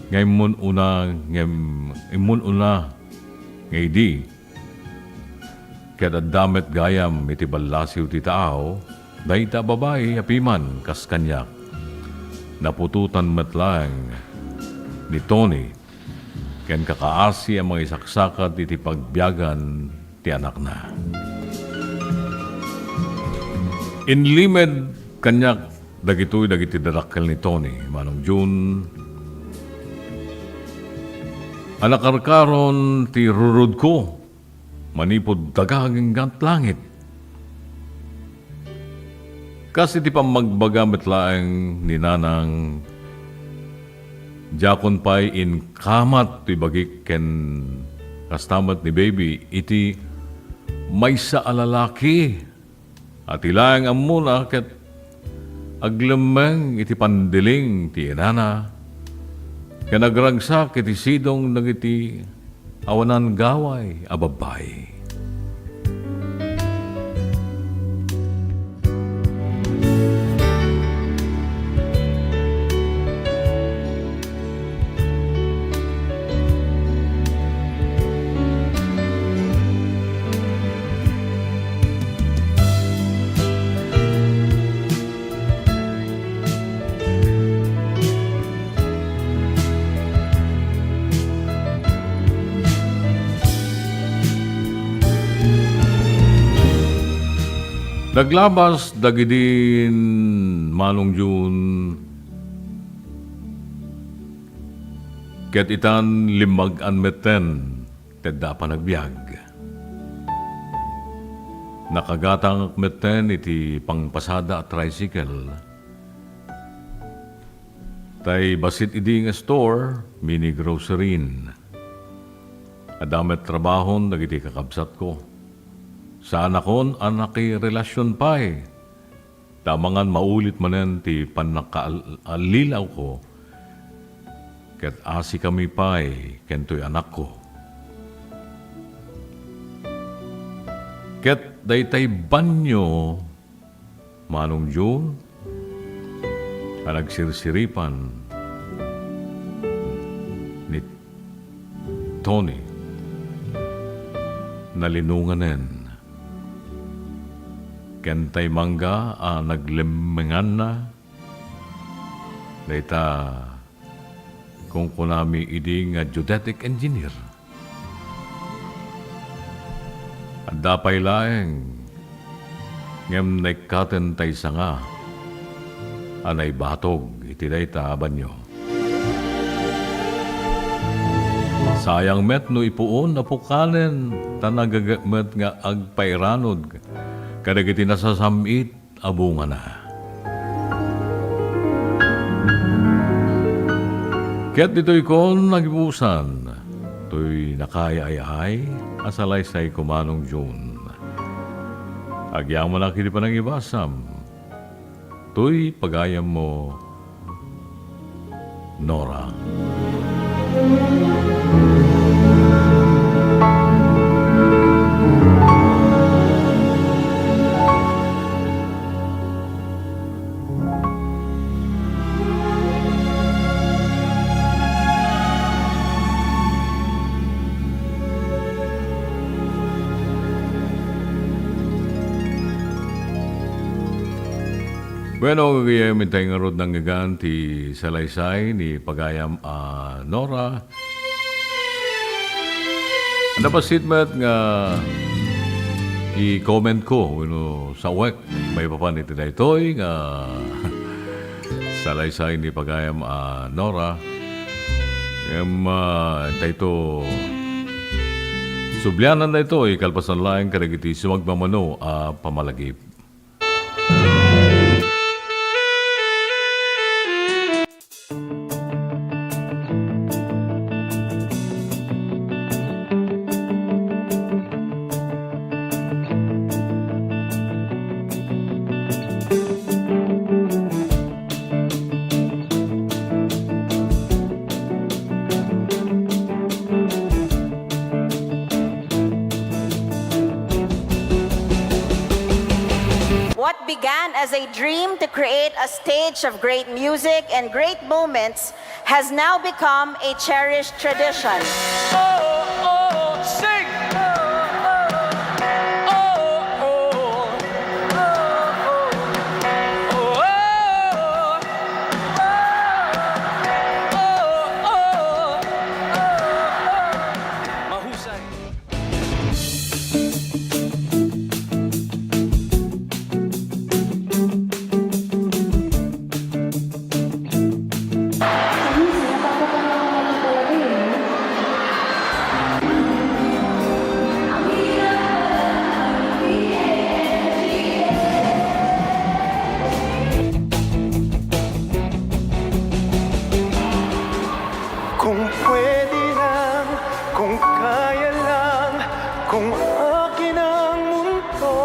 nga immun-una, ngem immun-una nga idi ket adda met gayam iti ballasiw ti taaw, dayta a babai a piman kas kaniak. Naputotan met laeng ni Tony ken kakaasi a mangisaksakat iti pagbiagan ti anakna. Inlimed kaniak dagitoy dagiti darakkel ni Tony, Manong Jun, a nakarkaron ti rurudko manipud daga agingga ti langit. Kas iti pammagbaga met laeng ni Nanang, diakon pay inkamat toy bagik ken kasta met ni Baby iti maysa a lalaki a ti laeng ammona ket aglemmeng iti pandiling ti inana ken agragsak iti sidong dagiti awanan gaway a babbai. Naglabas dagidin Manong Jun, ket itan limmag-an metten ti adda a panagbiag. Nakagatangak metten iti pangpasada a tricycle. Tay bassit idi nga store, mini grocery-n. Adda met trabahon dagiti kakabsatko. Saanakon a nakirelasion pay. Ta amangan maulit manen ti pannakaal-, allilawko, ket asikami pay kentoy anakko. Ket daytay banio, Manong Jun, a nagsirsiripan ni Tony, nalinunganen. Ken tay mangga a naglemmenganna, dayta kunkunami idi nga geodetic engineer. Adda pay laeng, ngem naikkaten tay sanga. a naibatog iti dayta a banio. Sayang met no ipuon a pukanen ta nagagek met nga agpairanod kadagiti nasasam-it a bungana. Ket ditoykon nagibusan toy nakaay-ay-ay a salaysay ko, Manong June. Agyamanak iti panangibasam toy pagayammo, Nora. Bueno, gagayyem, intay ngarud nangngegna ti salaysay ni pagayam a Nora. Napassit met nga i-comment ko wenno saoek maipapan iti daytoy nga salaysay ni pagayam a Nora. Ngem, ah, intayto sublianan daytoy kalpasan laeng kadagiti sumagmamano a pamalagip. What began as a dream to create a stage of great music and great moments has now become a cherished tradition. Oh, oh, sing! Oh, oh, oh, oh, oh, oh. Mahusay. Kung pwede lang, kung kaya lang, kung akin ang mundo.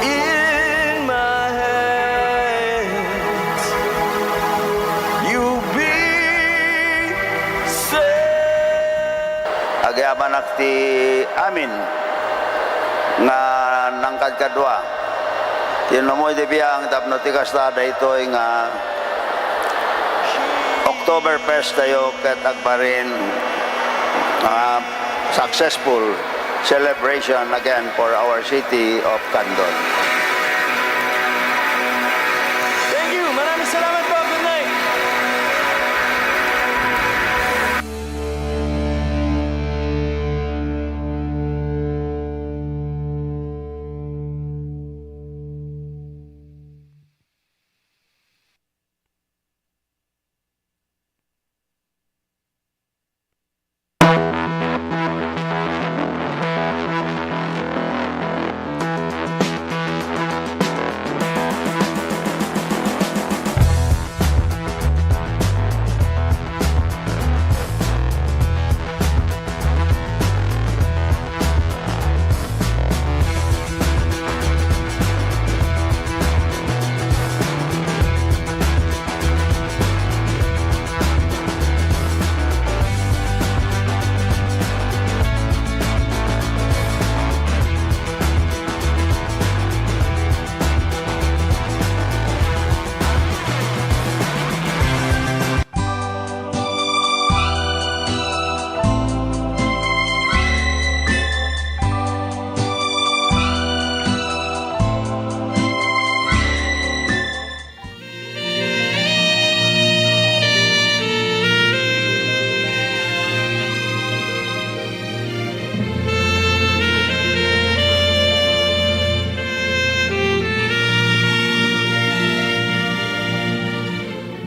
In my hands, you be safe. Agyamanak ti amin nga nangkadkadua. Ti inummo iti biang tapno ti kasta daytoy nga Oktoberfest tayo ket agbalin nga successful celebration again for our city of Candon. Thank you. Maraming salamat po. Good night.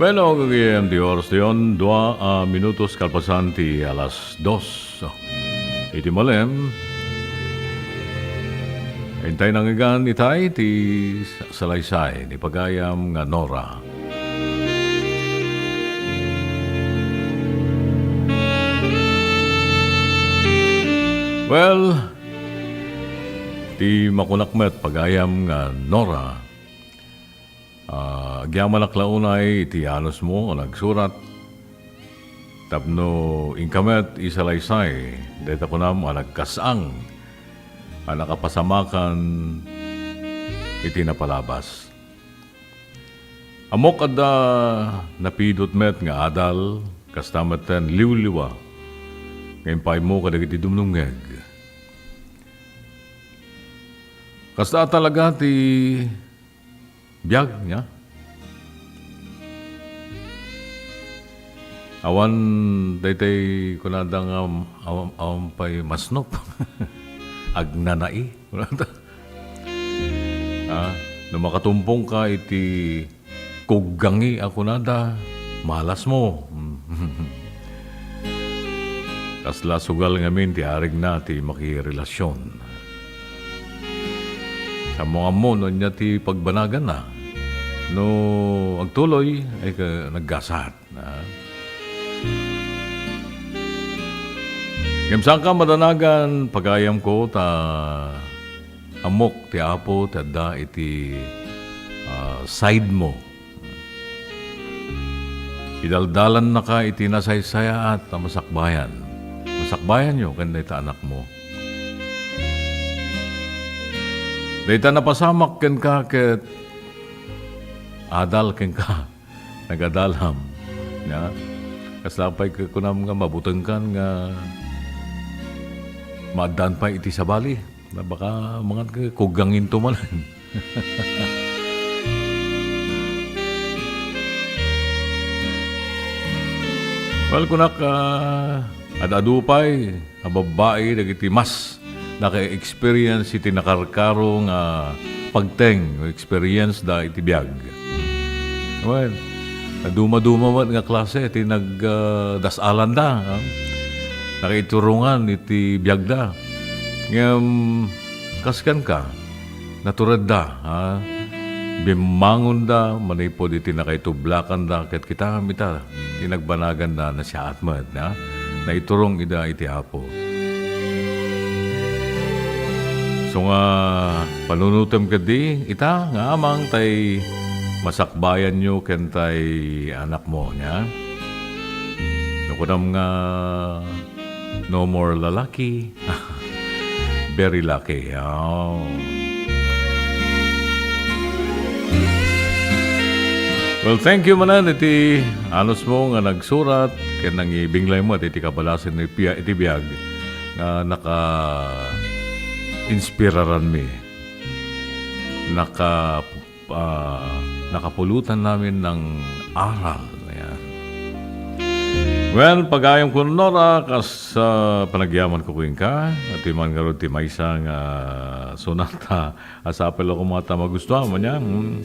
Hello, gagayem, di oras dayon, dua a minutos kalpasan ti alas dos. Iti malem, intay nangigan itay ti salaysay ni pagayam nga Nora. Well, ti makunak met pagayam nga Nora, ah, agyamanak la unay iti anusmo a nagsurat tapno inka met isalaysay dayta kunam a nagkas-ang a nakapasamakan iti napalabas. Ammok adda napidut met nga adal, kasta metten liwliwa nga impaaymo kadagiti dumdumngeg. Kasta talaga ti biag, nia? Awan daytay kunada nga awan, awan pay masnop. Agnanai. Ah, no makatumpong ka iti kuggangi a kunada, malasmo. Kasla sugal ngamin ti arigna ti makirelasion. Ammo-ammo no ania ti pagbanaganna. No agtuloy, ay ka-, naggasat. Na? Ngem saanka madanagan, pagayamko, ta ammok ti Apo ti adda iti, ah, side mo. Idaldalannaka iti nasaysayaat a masakbayan. Masakbayanyo ken dayta anakmo. Dayta napasamak kenka ket adal kenka. Nagadalam. Nia? Kasla pay kunam nga mabutengkan nga maaddaan pay iti sabali. Na baka mangan ka, kugganginto manen. Well, kunak, ah, ad-adu pay a babbai dagiti mas naka-experience iti nakarkaro nga pagteng o experience da iti biag. Well, naduma-duma met nga klase ti nag, ah, das-alanda, ah. Nakaiturongan iti biagda. Ngem, kas kenka, naturedda, ha? Bimmangonda manipud iti nakaitublakanda, ket kita, ita, ti nagbanaganda, nasiaat met, ha? Naiturong ida iti Apo. So nga, panunotem ketdi, ita, nga amang tay masakbayanyo ken tay anakmo, nia? No kunam nga, no more lalaki, very lucky. Oh. Well, thank you manen iti anusmo nga nagsurat ken nangibinglay met iti kabalasen iti pia-, iti biag nga naka-inspiraranmi. Naka ah, nakapulutan namin ng aral. Ayan. Well, pagayam ko, Nora, kas, ah, panagyaman ko kenka, at man ngarud ti maysa nga sonata, a sapay la koma ta magustuhan mo niya. Mm.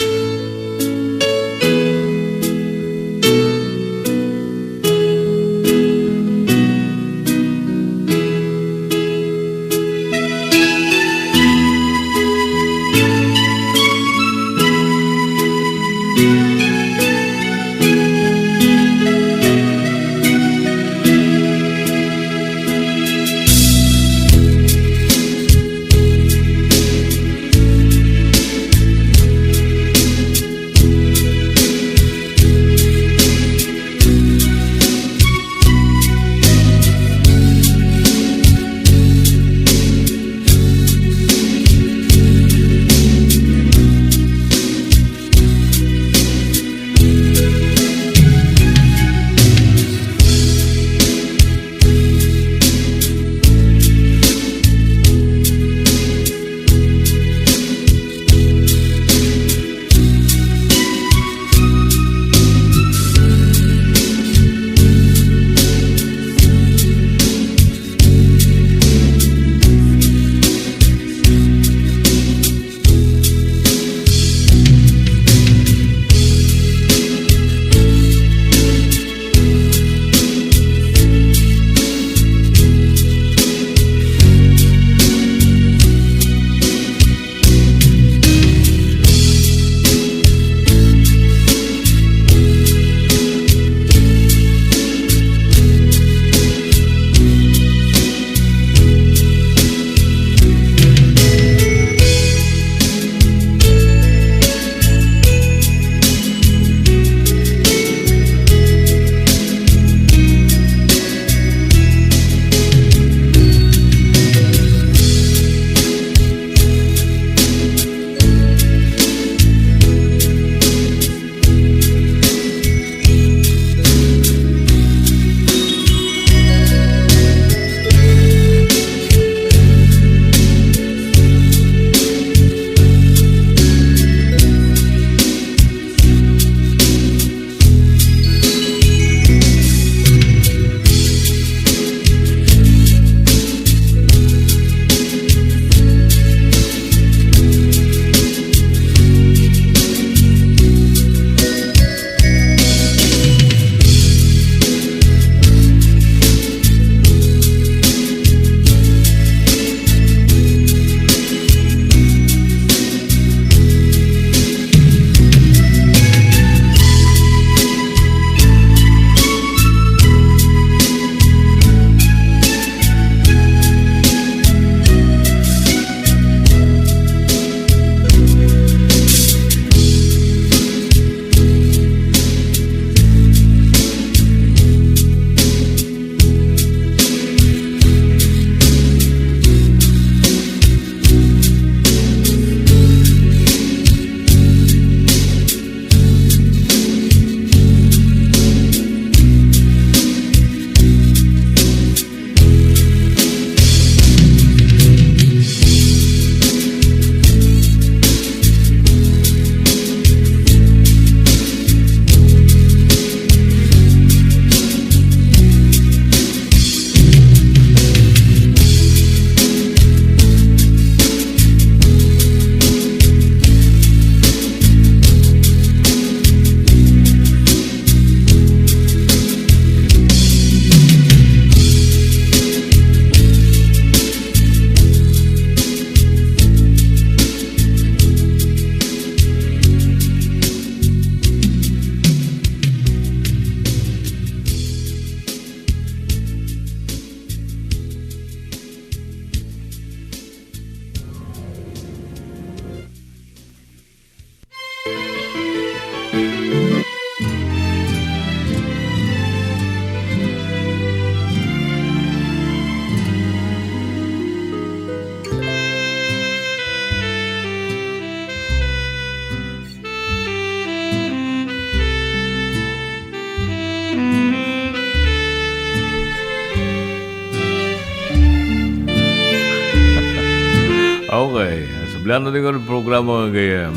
Ay, sublian ti programa nga gayam.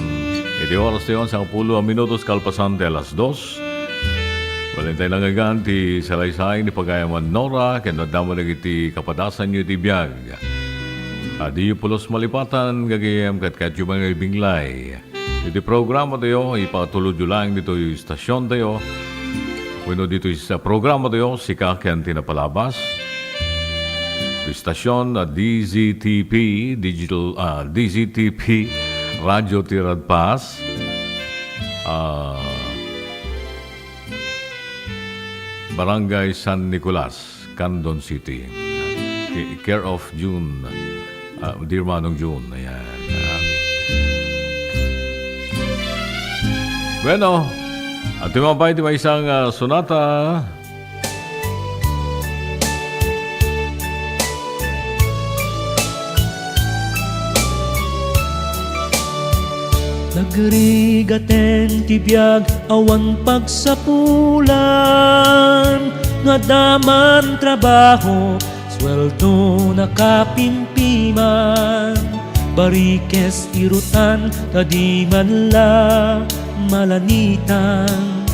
Iti oras tayo, sangapulo a minutos kalpasan ti alas dos. Balintay lang agan ti salaysay ni Pagayaman Nora, ken madama dagiti kapadasanyo iti biag. Adiyo pulos malipatan, gagayam, ket kayatyo nga ibinglay. Iti programa tayo, ipatulodyo lang ditoy istasyon tayo. Wenno ditoy sa programa tayo, sika ken ti napalabas. Istasyon a D Z T P, digital, ah, D Z T P, Radyo Tiradpas, ah, Barangay San Nicolas, Candon City. Ki-, care of June, ah, dear Manong June. Ayan, ah. Bueno, at tumabay ti maysa nga sonata. Nagrigaten ti biag awan pagsapulan, nga daman trabaho, sueldo nakapimpiman, barikes irutan ta di man la malanitan.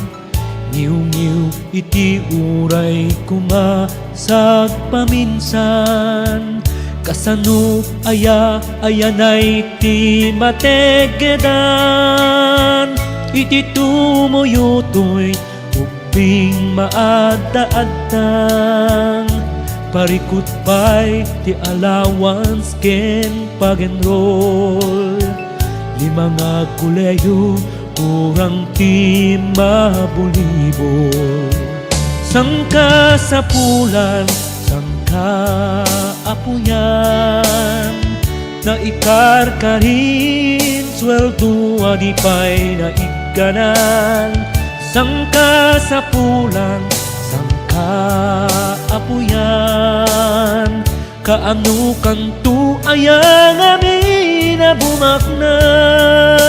Ngiwngiw iti uray koma sagpaminsan. Kasano aya, ayanay ti mategedan? Iti tumuyutoy ubbing maadda-addang, parikut pay ti allowance ken pag-enroll. Lima nga kolehiyo, kurang ti mabolibol. Sangkasapulan, sangkaapuyan, naikarkarin, sueldo a di pay naigganan. Sangkasapulan, sangkaapuyan, kaanokanto aya ngamin a bumaknang?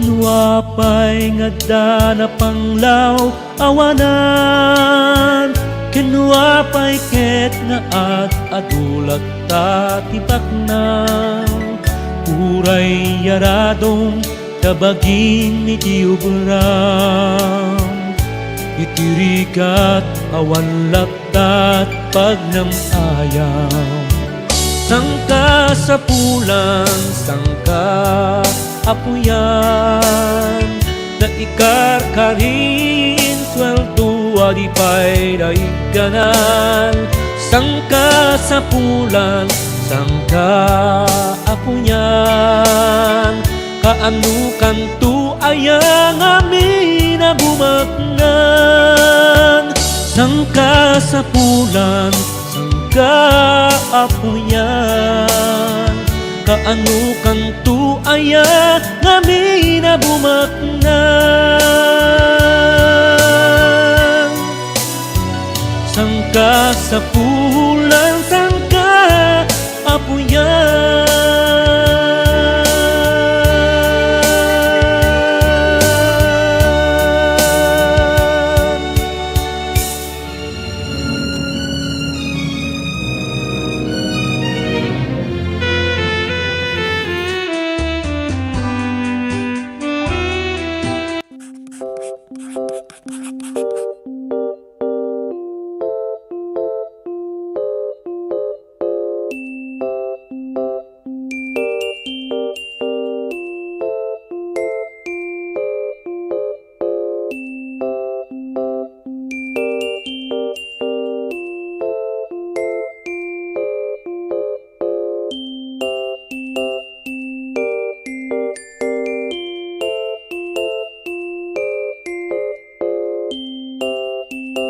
No apay nga adda napanglaw, awanan, ken no apay ket nga ad-adu latta ti baknang, uray yaradong ta bagim iti obram, iti rigat awan latta ti pagnam-ayam. Sangkasapulan, sangkaapuyan, naikarkarin, sueldo a di pay naigganan. Sangkasapulan, sangkaapuyan, kaanokanto aya ngamin a bumaknang? Sangkasapulan, sangkaapuyan, kaanokanto aya ngamin a bumaknang? Sangkasapulan, sangkaapuyan.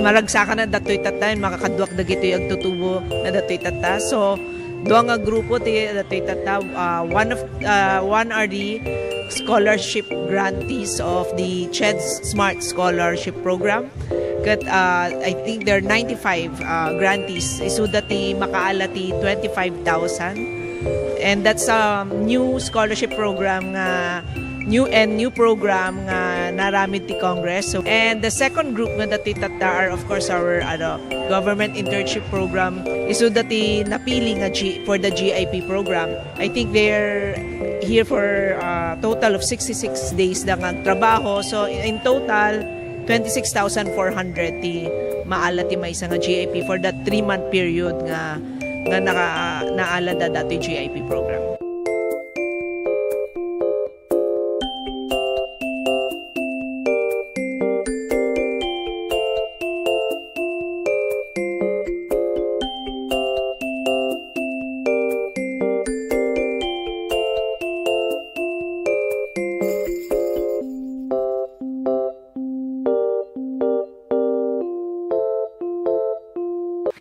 Maragsakan a datoy tatta, makakaduak dagitoy agtutubo na datoy tatta. So, Dua nga grupo ti, ti tatta, ah, one of, ah, one are the scholarship grantees of the CHED Smart Scholarship Program. Ket, ah, I think there are ninety-five, ah, grantees. Isuda ti makaala ti twenty-five thousand. And that's a new scholarship program nga, new and new program nga naaramid ti Congress. So, and the second group nga dati tatta are, of course, our, ano, government internship program. Isuda ti napili nga G-, for the G I P program. I think they're here for, uh, total of sixty-six days da nga trabaho. So, in total, twenty-six thousand four hundred ti maala ti maysa nga G I P for that three-month period nga, nga naka-, naala da dati G I P program.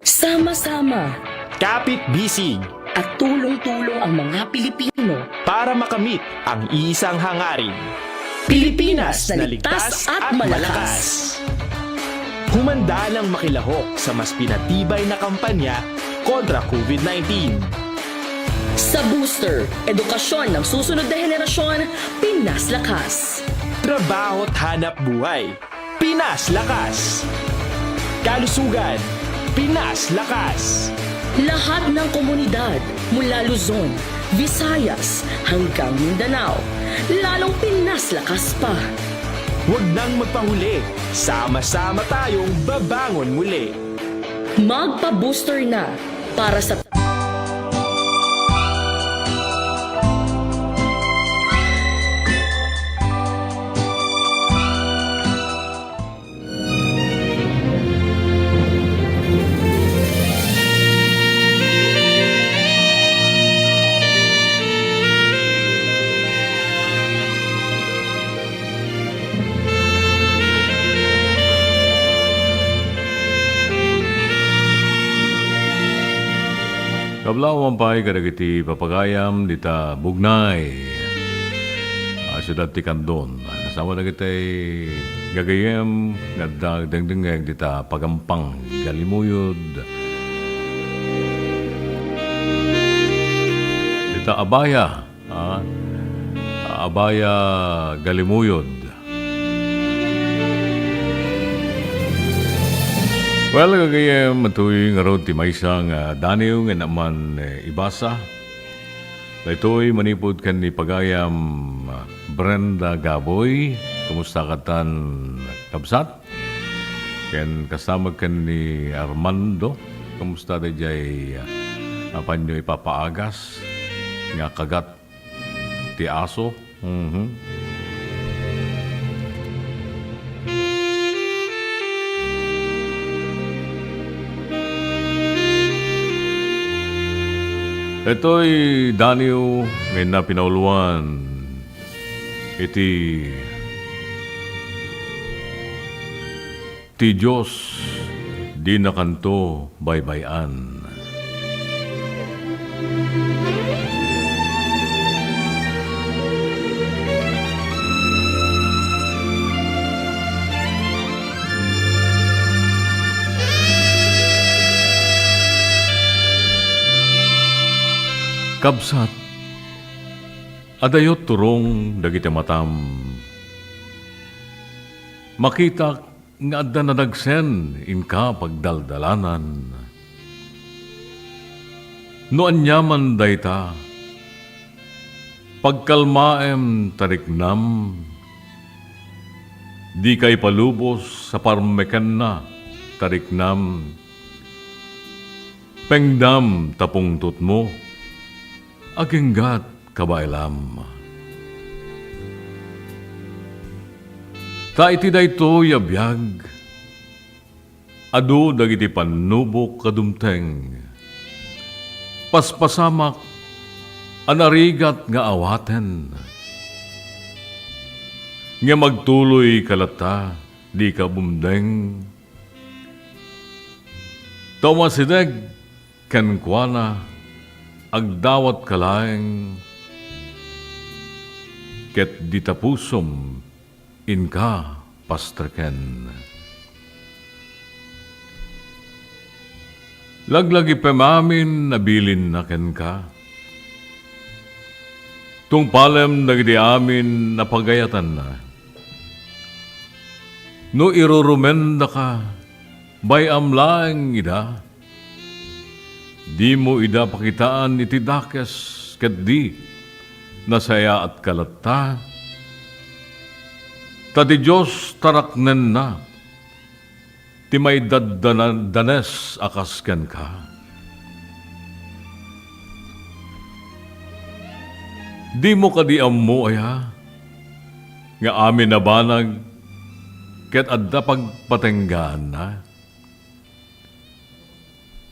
Sama-sama. Kapit-bisig. At tulong-tulong ang mga Pilipino. Para makamit ang isang hangarin. Pilipinas na ligtas at malakas. Humanda nang makilahok sa mas pinatibay na kampanya kontra COVID nineteen. Sa booster, edukasyon ng susunod na henerasyon, Pinas Lakas. Trabaho at hanap buhay, Pinas Lakas. Kalusugan, Pinas Lakas. Lahat ng komunidad, mula Luzon, Visayas, hanggang Mindanao, lalong Pinas Lakas pa. Huwag nang magpahuli, sama-sama tayong babangon muli. Magpa-booster na para sa Kablawan pay kadagiti papagayam dita Bugnay a siudad ti Candon. Kasama dagiti gagayem nga adda agdengdengngeg dita Pagampang, Galimuyod. Dita Abaya, ah, Abaya, Galimuyod. Well, gagayem, itoy ngarud ti maysa nga daniw nga naman, eh, ibasa. Daytoy manipud ken ni pagayam, ah, Brenda Gaboy. Kumusta katan, kabsat? Ken kasama ken ni Armando. Kumusta daydiay, ah, apanyo ipapaagas nga kagat ti aso? Mhm. Daytoy daniw nga inna pinauluan iti Ti Dios dinakanto baybay-an. Kabsat, adayot turong dagiti matam. Makitak nga adda nadagsen inka pagdaldalanan. No aniaman dayta, pagkalmaem ta riknam, dika ipalubos sa parmekenna ta riknam, pengdam ta pungtotmo, aginggat kabaelam. Ta iti daytoy a biag, adu dagiti pannubok a dumteng. Paspasamak a narigat nga awaten. Ngem agtuloyka latta, dika bumdeng. Ta umasideg kenkuana agdawatka laeng, ket dita pusom inka pastreken. Laglagipem amin a bilinna kenka. Tungpalem dagiti amin a pagayatanna. No irurumendaka, bay-am laeng ida. Dimo ida pakitaan iti dakes, ket di, nasayaatka latta. Ta ti Dios taraknenna ti maidaddanes a kas kenka. Dimo kadi ammo aya nga amin a banag ket adda pagpatenggaanna?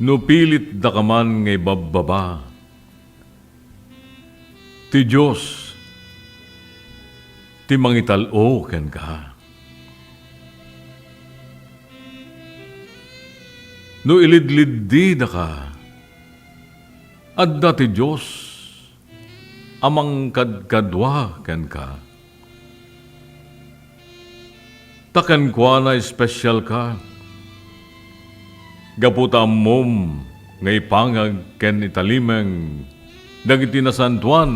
No pilitdaka man nga ibabbaba, ti Dios ti mangital-o kenka. No ilidliddidaka, adda ti Dios a mangkadkadua kenka. Ta kenkuana espesialka, gapu ta ammom nga ipangag ken italimeng dagiti nasantoan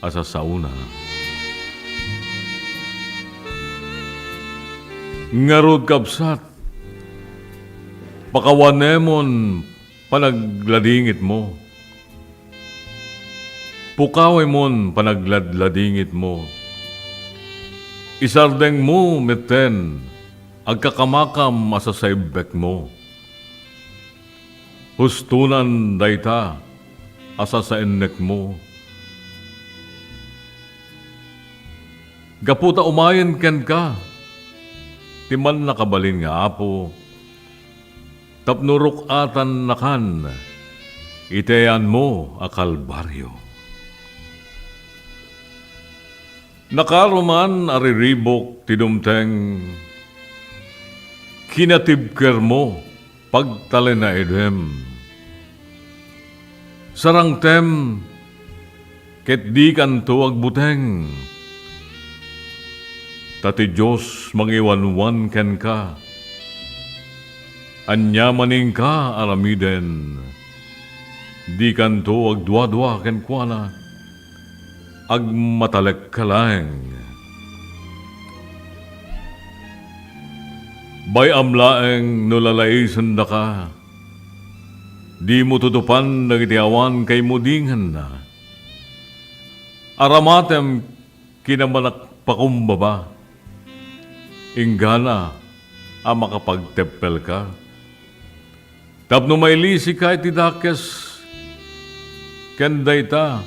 a sassaona. Ngarud, kabsat, pakawanemon panagladingitmo. Pukawemon panagladladingitmo. Isardengmo metten agkakamakam a sasaibbekmo. Hustonan dayta a sasaennekmo. Gapu ta umayen kenka ti mannakabalin nga Apo, tapno ruk-atannakan iti ayanmo a Kalbario. Nakaro man a riribuk ti dumteng, kinatibkermo pagtalinaedem. Sarangtem ket dikanto agbuteng. Ta ti Dios mangiwanwan kenka. Ania man inka aramiden, dikanto agduadua kenkuana. Agmatalekka laeng. Bay-am laeng no lalaisendaka, dimo tutupan dagiti awan kaimudinganna. Aramatem kinamanakpakumbaba, inggana a makapagteppelka. Tapno mailisika iti dakes, ken dayta,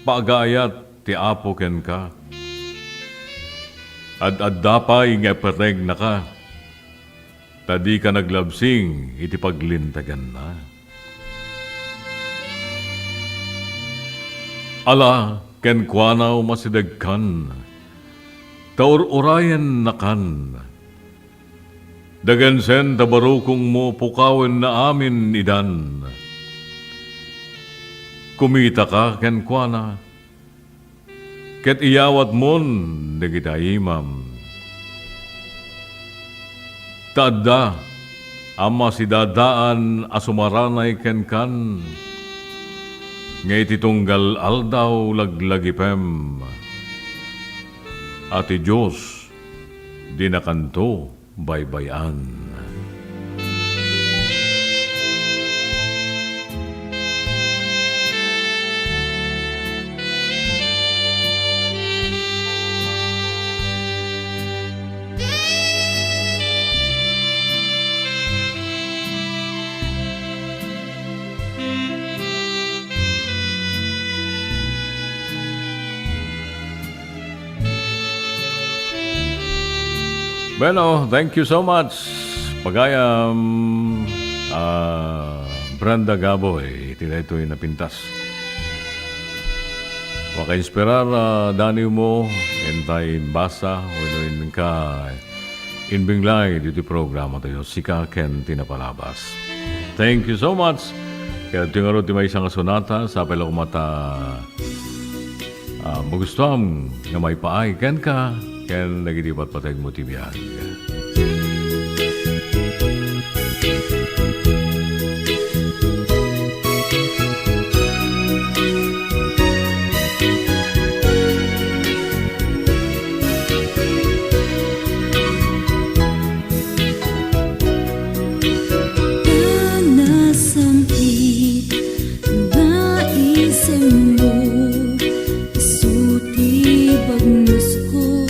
pagaayat ti Apo kenka. Ad-adda pay nga ipategnaka, ta dika naglabsing iti paglinteganna. Ala, kenkuana umasidegkan, ta ur-urayennakan. Dagensen ta barukongmo pukawenna amin idan. Kumitaka kenkuana, ket iyawatmon dagiti ayimam. Ta adda a masidadaan a sumaranay kenkan, nga iti tunggal aldaw laglagipem a ti Dios dinakanto baybay-an. Bueno, thank you so much, pagayam, ah, Brenda Gaboy, iti daytoy napintas. Makainspirar, ah, daniw mo, intay imbasa, wenno inka imbinglay ditoy programa tayo, Sika ken ti Napalabas. Thank you so much. Kaya iti ngarud ti maysa nga sonata, sapay la koma ta, ah, magustuam nga maipaay kenka, ken dagiti patpateg mo ti biag. Nasam-it nga isemmo, isu ti bagnosko.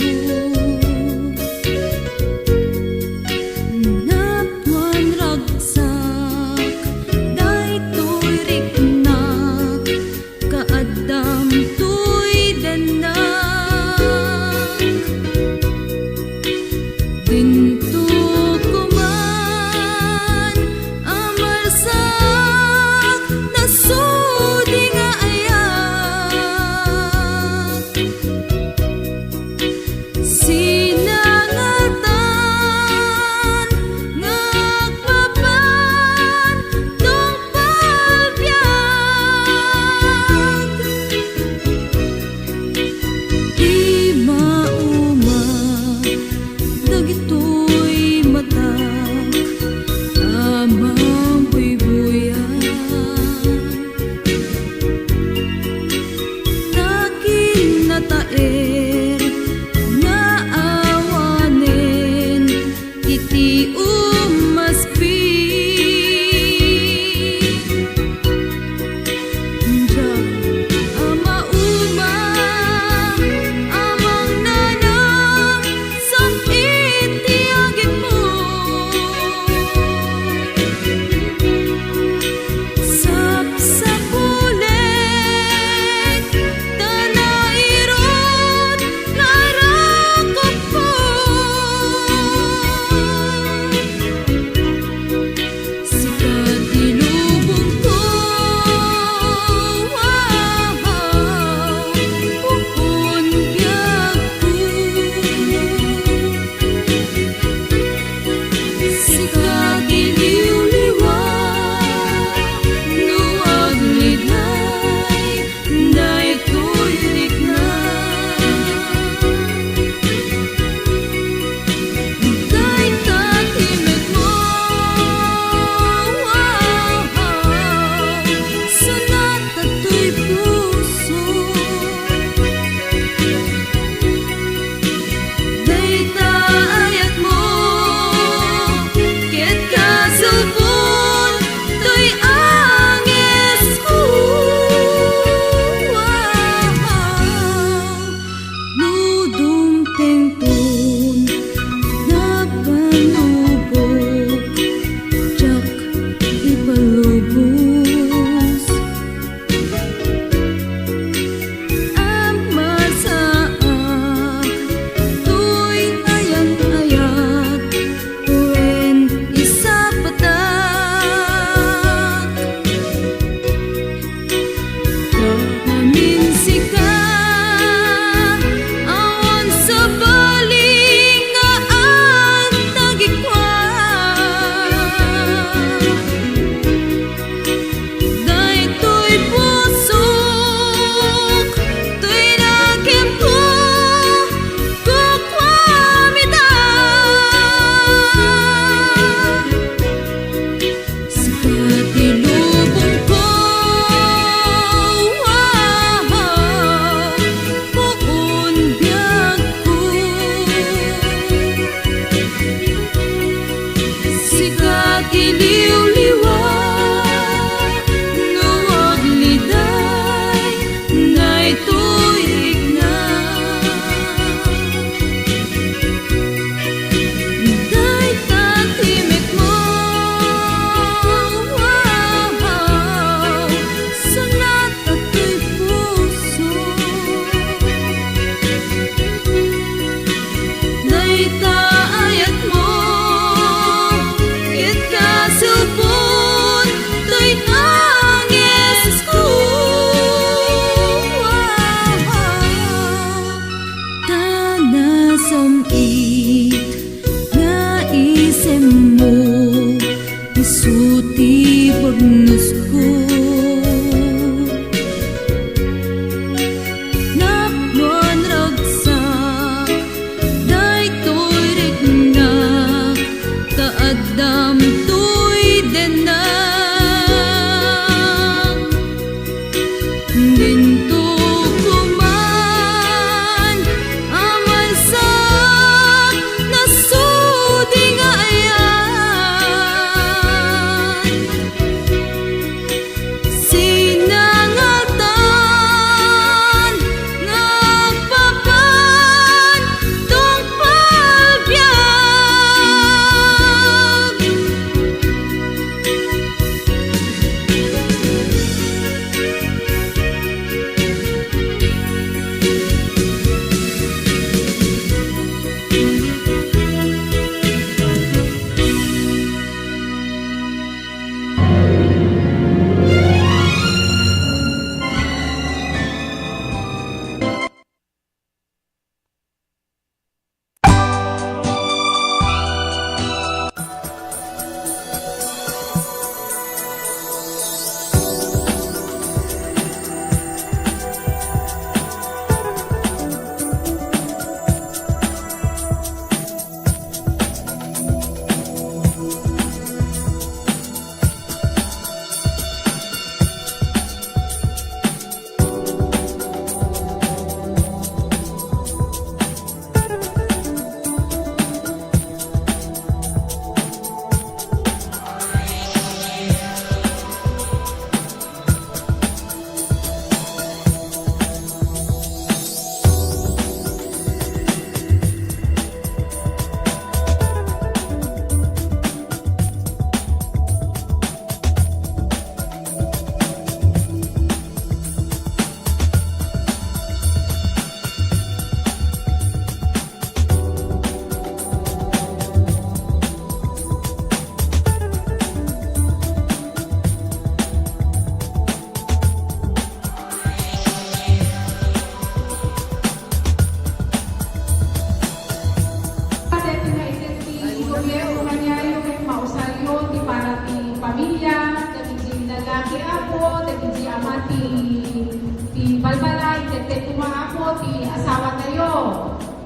Ti balbalay, ket koma, Apo, ti asawatayo.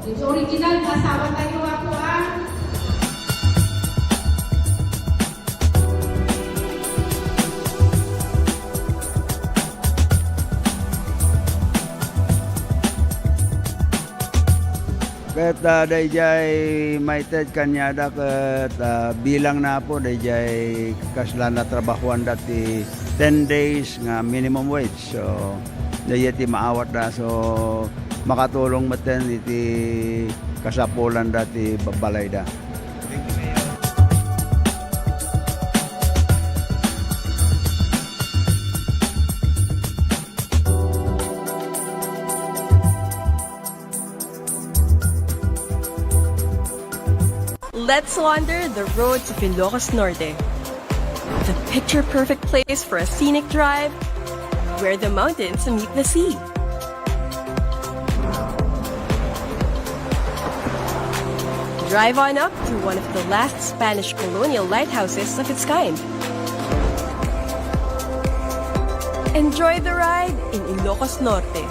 Ti original nga asawatayo, Apo, a. Ket, ah, daydiay maited kaniada ket, ah, bilangna, Apo, daydiay kasla natrabahoanda ti ten days nga minimum wage. So, daydiay ti maawatda. So, makatulong metten iti kasapulanda ti ba-, balayda. Let's wander the roads of Ilocos Norte. The picture-perfect place for a scenic drive, where the mountains meet the sea. Drive on up to one of the last Spanish colonial lighthouses of its kind. Enjoy the ride in Ilocos Norte.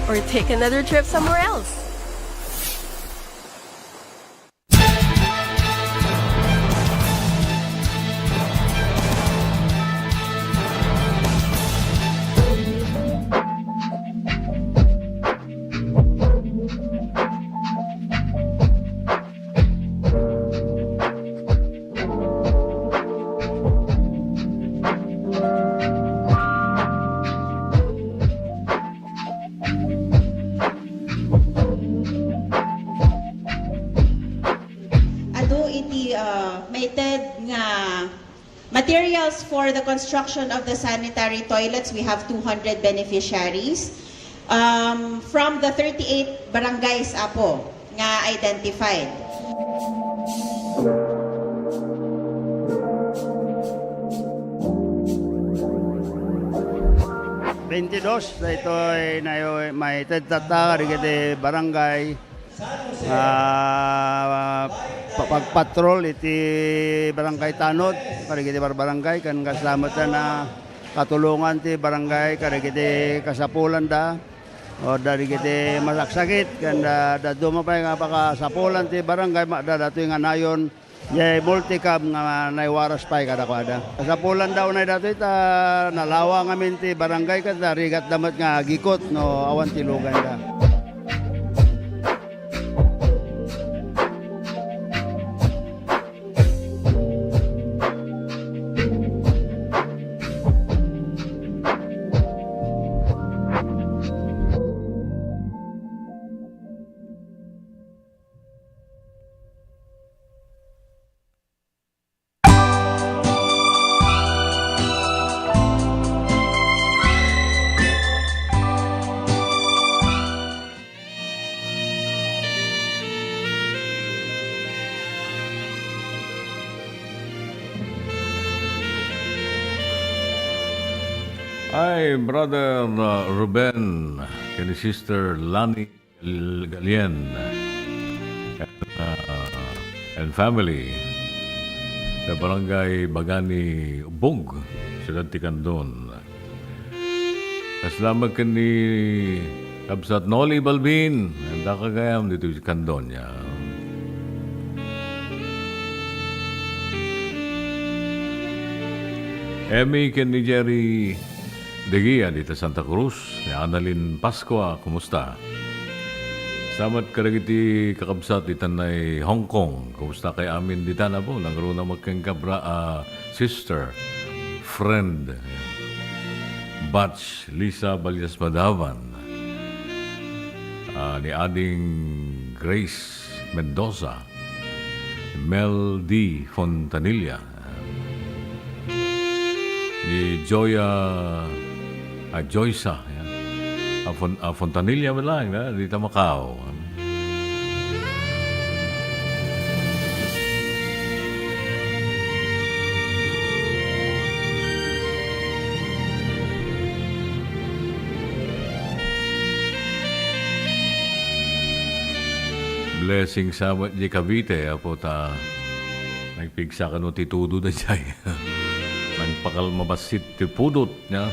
Or take another trip somewhere else. Adu iti, uh, maited nga materials for the construction of the sanitary toilets, we have two hundred beneficiaries, um, from the thirty-eight barangays, Apo, nga identified. Twenty-dos, daytoy nayo-, maited tatta kadagiti barangay, ah, pa-, pagpatrol iti Barangay Tanod, kadagiti barbarangay, ken kasla met a katulongan ti barangay, kadagiti kasapulanda, o kadagiti masaksakit, ken da-, dadduma pay nga pakasapulan ti barangay, ma-, da-, datoy nga nayon, Jay multicab nga naiwaras pay kadakuada. Kasapulanda unay datoy ta nalawa ngamin ti barangay ket narigatda met nga agikot no awan ti luganda. Ay, Brother, uh, Ruben, ken ni Sister Lani. Gal-, Galien and, uh, and family, the Barangay Bagani Ubbog, Siudad ti Candon. Kasla met ken ni Kabsat Noli Balbin, anda ka gayam dito ti Candon ya. Emmy ken ni Jerry Degia dita Santa Cruz, ni Annalyn Pascua, kumusta? Salamat kadagiti kakabsat ditan nay Hong Kong. Kumusta kay amin ditan, Apo? Nangruna met kenka, bra-, ah, sister, friend, batch, Lisa Ballas Madavan, ah, ni Ading Grace Mendoza, Mel D. Fontanilla, ni Joya, ah, Joysa, yan. A Fon-, a Fontanilla met laeng, na, dita Macau. Blessing sa met di Cavite, Apo, ta nagpigsa kano ti tudo daydiay. Nang-, Pakal mabassit ti pudot niya.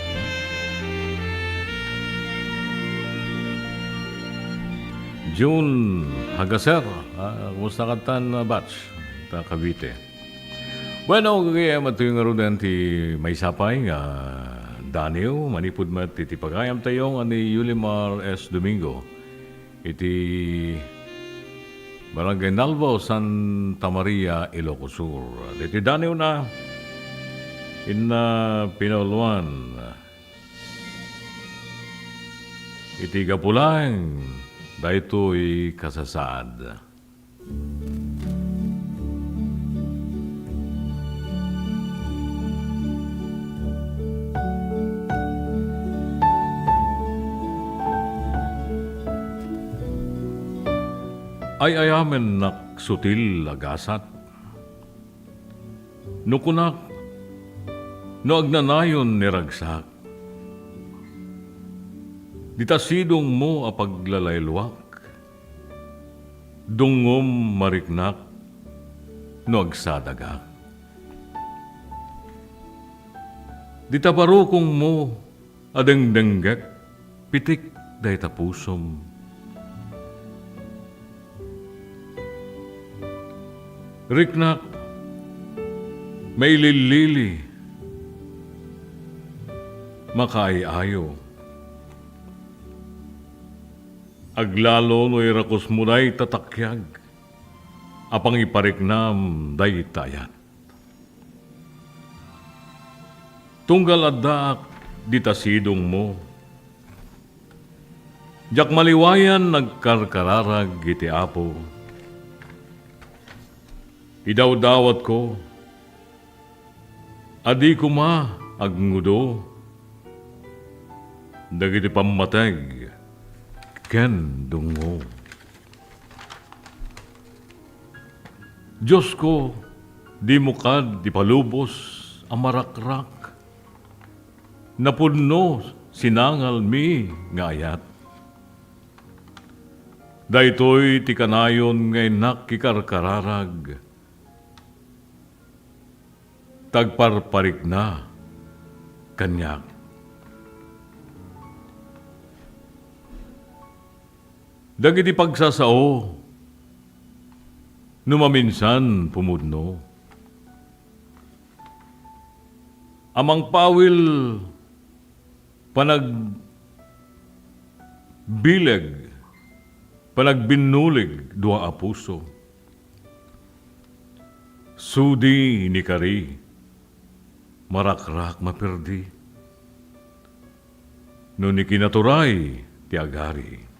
June Hagaser, ah, kumusta katan, batch? Ta Cavite. Bueno, kaya matuloy nga ruden ti maysa pay nga daniw, manipud met iti pagayam tayo nga ni Yulimar S. Domingo. Iti Barangay Nalbo, Santa Maria, Ilocos Sur. Iti daniw na, inna pinauluan. Iti gapu laeng, daytoy kasasaad. Ay-ayamennak sutil a gasat. No kunak, no agnanayon ni ragsak, dita sidongmo a paglalayluak, dungngom mariknak no agsadagak. Dita barukongmo a dengdenggek, pitik dayta pusom. Riknak, mailillili, makaay-ayo. Aglalo no irakosmo dayta takiag a pangipariknam dayta ayat. Tunggal addaak dita sidongmo, diak maliwayan nagkarkararag iti Apo. Idawdawatko, adi koma agngudo dagiti pammateg ken dungngo. Diosko, dimo kad ipalubos a marakrak, napudno sinangalmi nga ayat. Daytoy ti kanayon nga innak ikarkararag, ta agparparikna kaniak. Dagiti pagsasao, no maminsan pumudno, a mangpawil panagbileg, panagbinulig dua a puso. Sudi ni kari, marakrak maperdi. No ni kinaturay ti agari.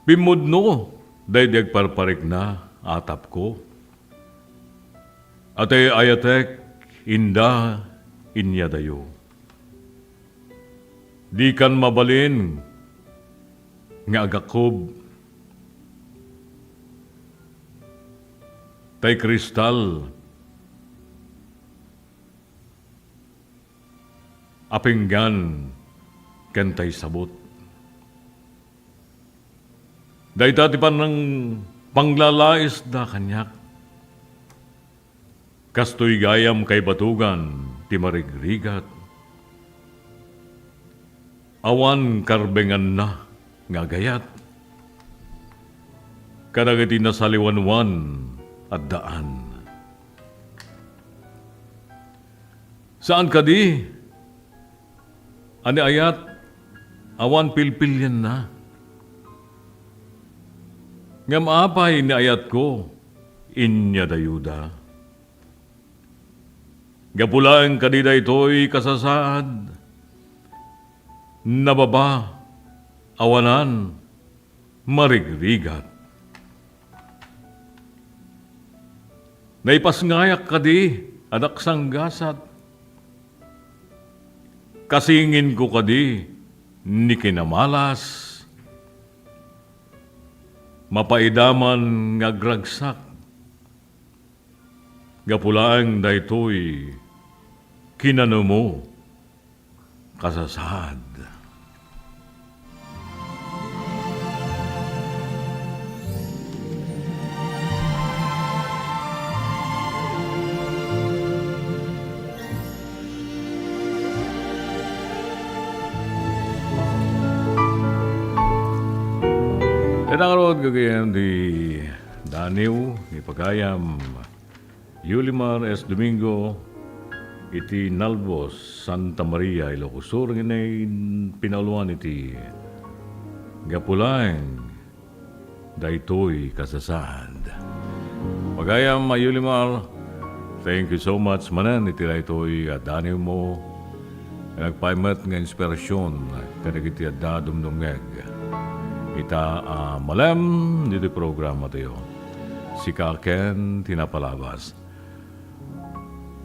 Pimmudno daydi agparparikna, atapko. Atay ayatek, inda, inyadayo. Dikan mabalin nga agakob, tay kristal a pinggan ken tay sabot. Dayta ti panang-, panglalaisda kaniak. Kastoy gayam kaibatugan ti marigrigat. Awan karbenganna nga agayat kadagiti nasaliwanwan a daan. Saan kadi a ni ayat awan pilpilienna? Ngem apay ni ayatko, inyadayuda. Gapu laeng kadi daytoy kasasaad, nababa, awanan, marigrigat. Naipasngayak kadi a daksanggasat. Kasinginko kadi ni kinamalas. Mapaidaman nga agragsak. Gapu laeng daytoy, kinanumo, kasasaad. Nangarod gagayyem di Daniw, ni pagayam Yulimar S. Domingo, iti Nalbos, Santa Maria, Ilocos Sur, ngem pinauluan iti gapu laeng daytoy kasasaad. Pagayam a Yulimar, thank you so much manen iti daytoy a daniwmo. Nagpaymet nga inspirasyon kadagiti adda dumdumngeg ita a malem ditoy programatayo. Sika ken ti napalabas.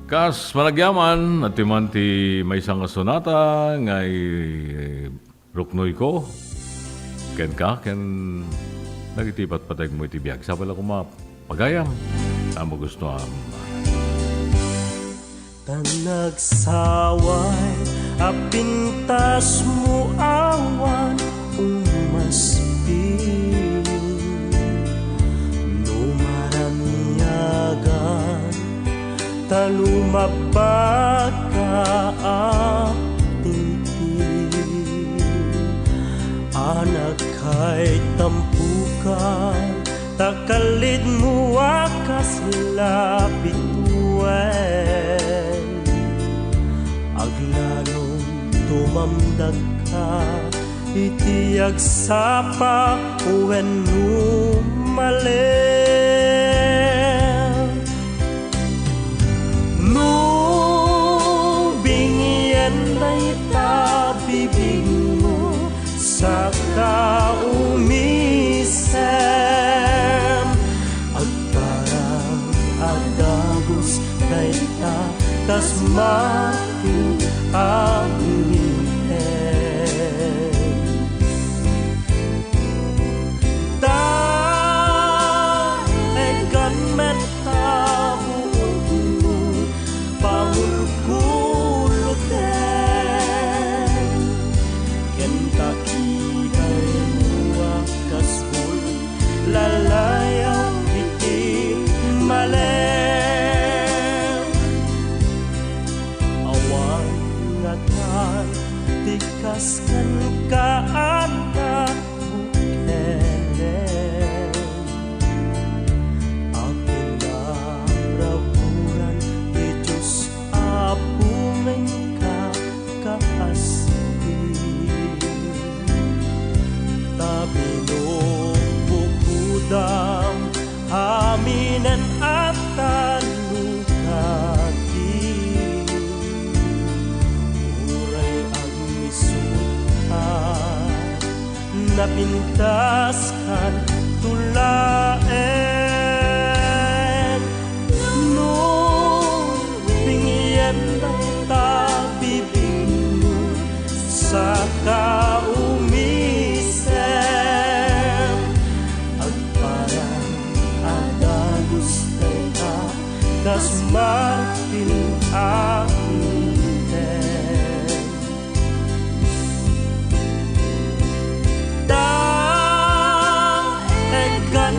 Kas panagyaman, adtoy man ti maysa nga sonata nga i-, ruknoyko kenka ken dagiti patpategmo iti biag. Sabali la koma, pagayam, a magustuam. Ta nagsaway a pintasmo awan umaspil. No maramiagan ta lumabaka a tingkil. Anak kay tampukan, ta kallidmo a kasla bituen. Aglalom tumamdakka iti agsapa wenno malem. No bingien dayta bibigmo, saka umisem. Agparang a dagus dayta kas makin a umisem. Ta ekkan met ta buotmo pangulkuluten, ken ta kidaymo a kas bul lalayaw iti malem. Awan ngatan ti kas kenka adda bukel. Akin a raburan ti Dios Apo nga inka kaasti. Ta binubukodam aminen a talukati. Uray agmisuot a napintas kadto laeng. No bingien dayta bibigmo, saka umisem. Agparang a dagus dayta kas martil a inted. Ta ekkan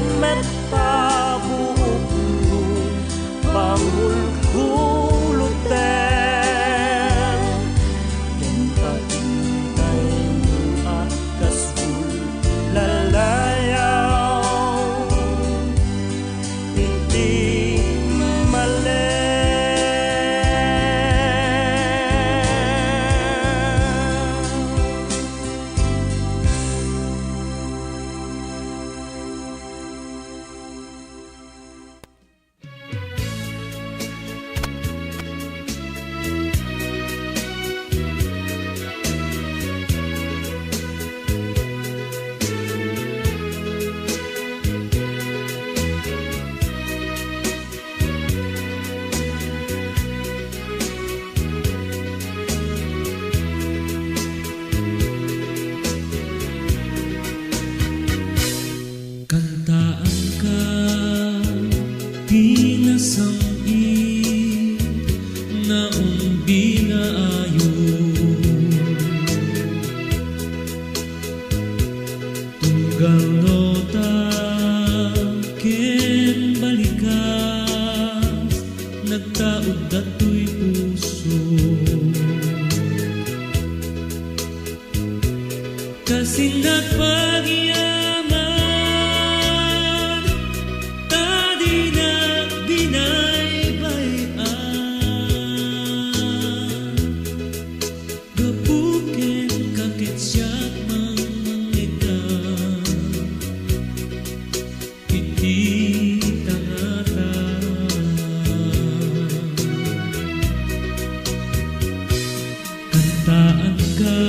Taanka,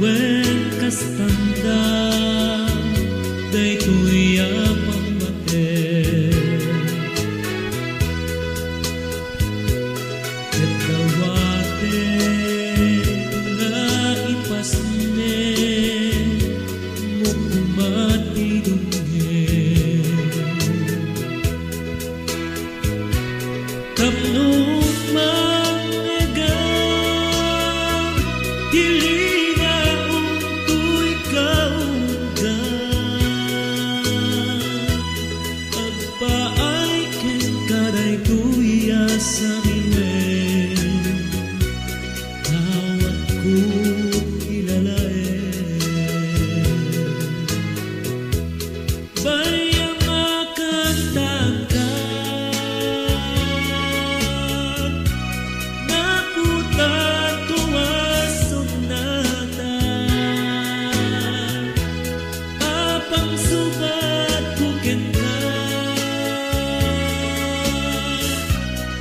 wen kastanda, daytoy a pammatek. Ket dawatek nga ipasnek, mukmat ti dumngeg. Tapno mangagam ti rina, untoy kaungan, agpaay kenka daytoy a samiwen. Awatko ilalaed. Bayam a kantaanka, naputanto a sonata. Apang subatko kenka,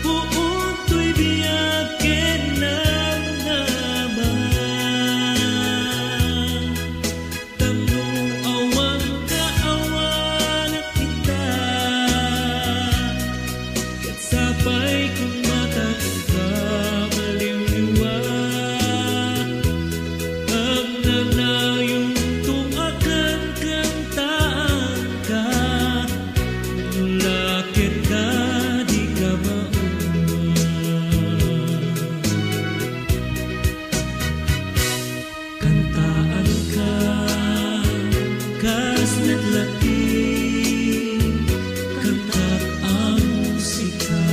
puon toy biag ken namnama. Tapno awan kaawanak ita, ket sapay kung matangka maliwliwa. Agnanayonto a kankantaanka, no la ket dika maunat. Kantaanka, kas met la ti kantak a musika.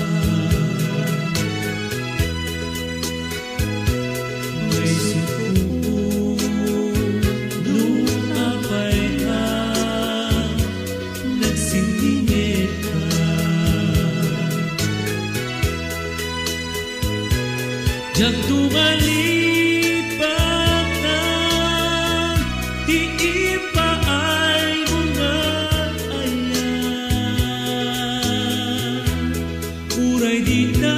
Maysa no apay a nagsentimeka. Diakto malipatan ti impaaymo nga ayan. Uray dita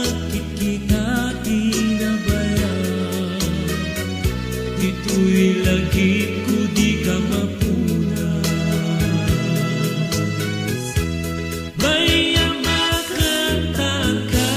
agkitkita ti nabayag, ditoy lagipko dika mapunas. Bayam a kantaanka,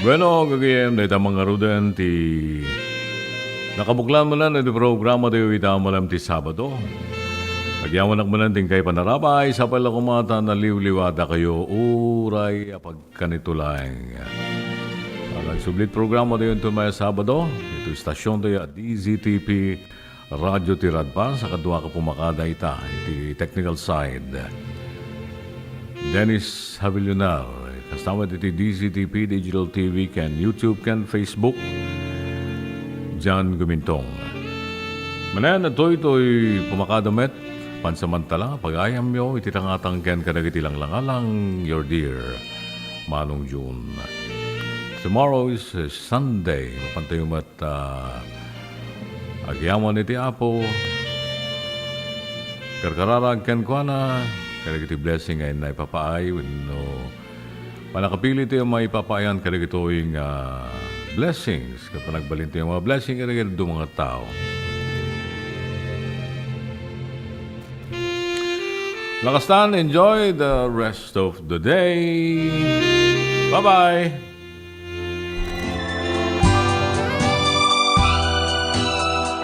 Bueno, gagayem, dayta mangaruden ti nakabuklan manen iti programa tayo ita malam ti Sabado. Agyamanak manen ti inkay panarabay, sapay la koma ta naliwliwada kayo, uray a pagkanitulang. Ang nagsublit programa tayo ito may Sabado, ito istasyon tayo at D Z T P, Radyo ti Radpa, sa kadua ka pumakada ita, iti technical side. Dennis Havillonar, kasta met iti D Z T P Digital T V ken YouTube ken Facebook, John Gumintong. Manen, toy toy pumakada met, pansamantala, pagayamyo, iti tangatang ken kadagiti langlangalang, your dear Manong June. Tomorrow is uh, Sunday, mapantayo met ta agyaman iti Apo. Karkararag kenkuana, kadagiti blessing nga inna ipapaay, wenno panakapili ti maipapaayan kadagitoy nga blessings. Ket panagbalin ti mga blessing kadagiti dumanga tao. Lakastan, enjoy the rest of the day. Bye-bye!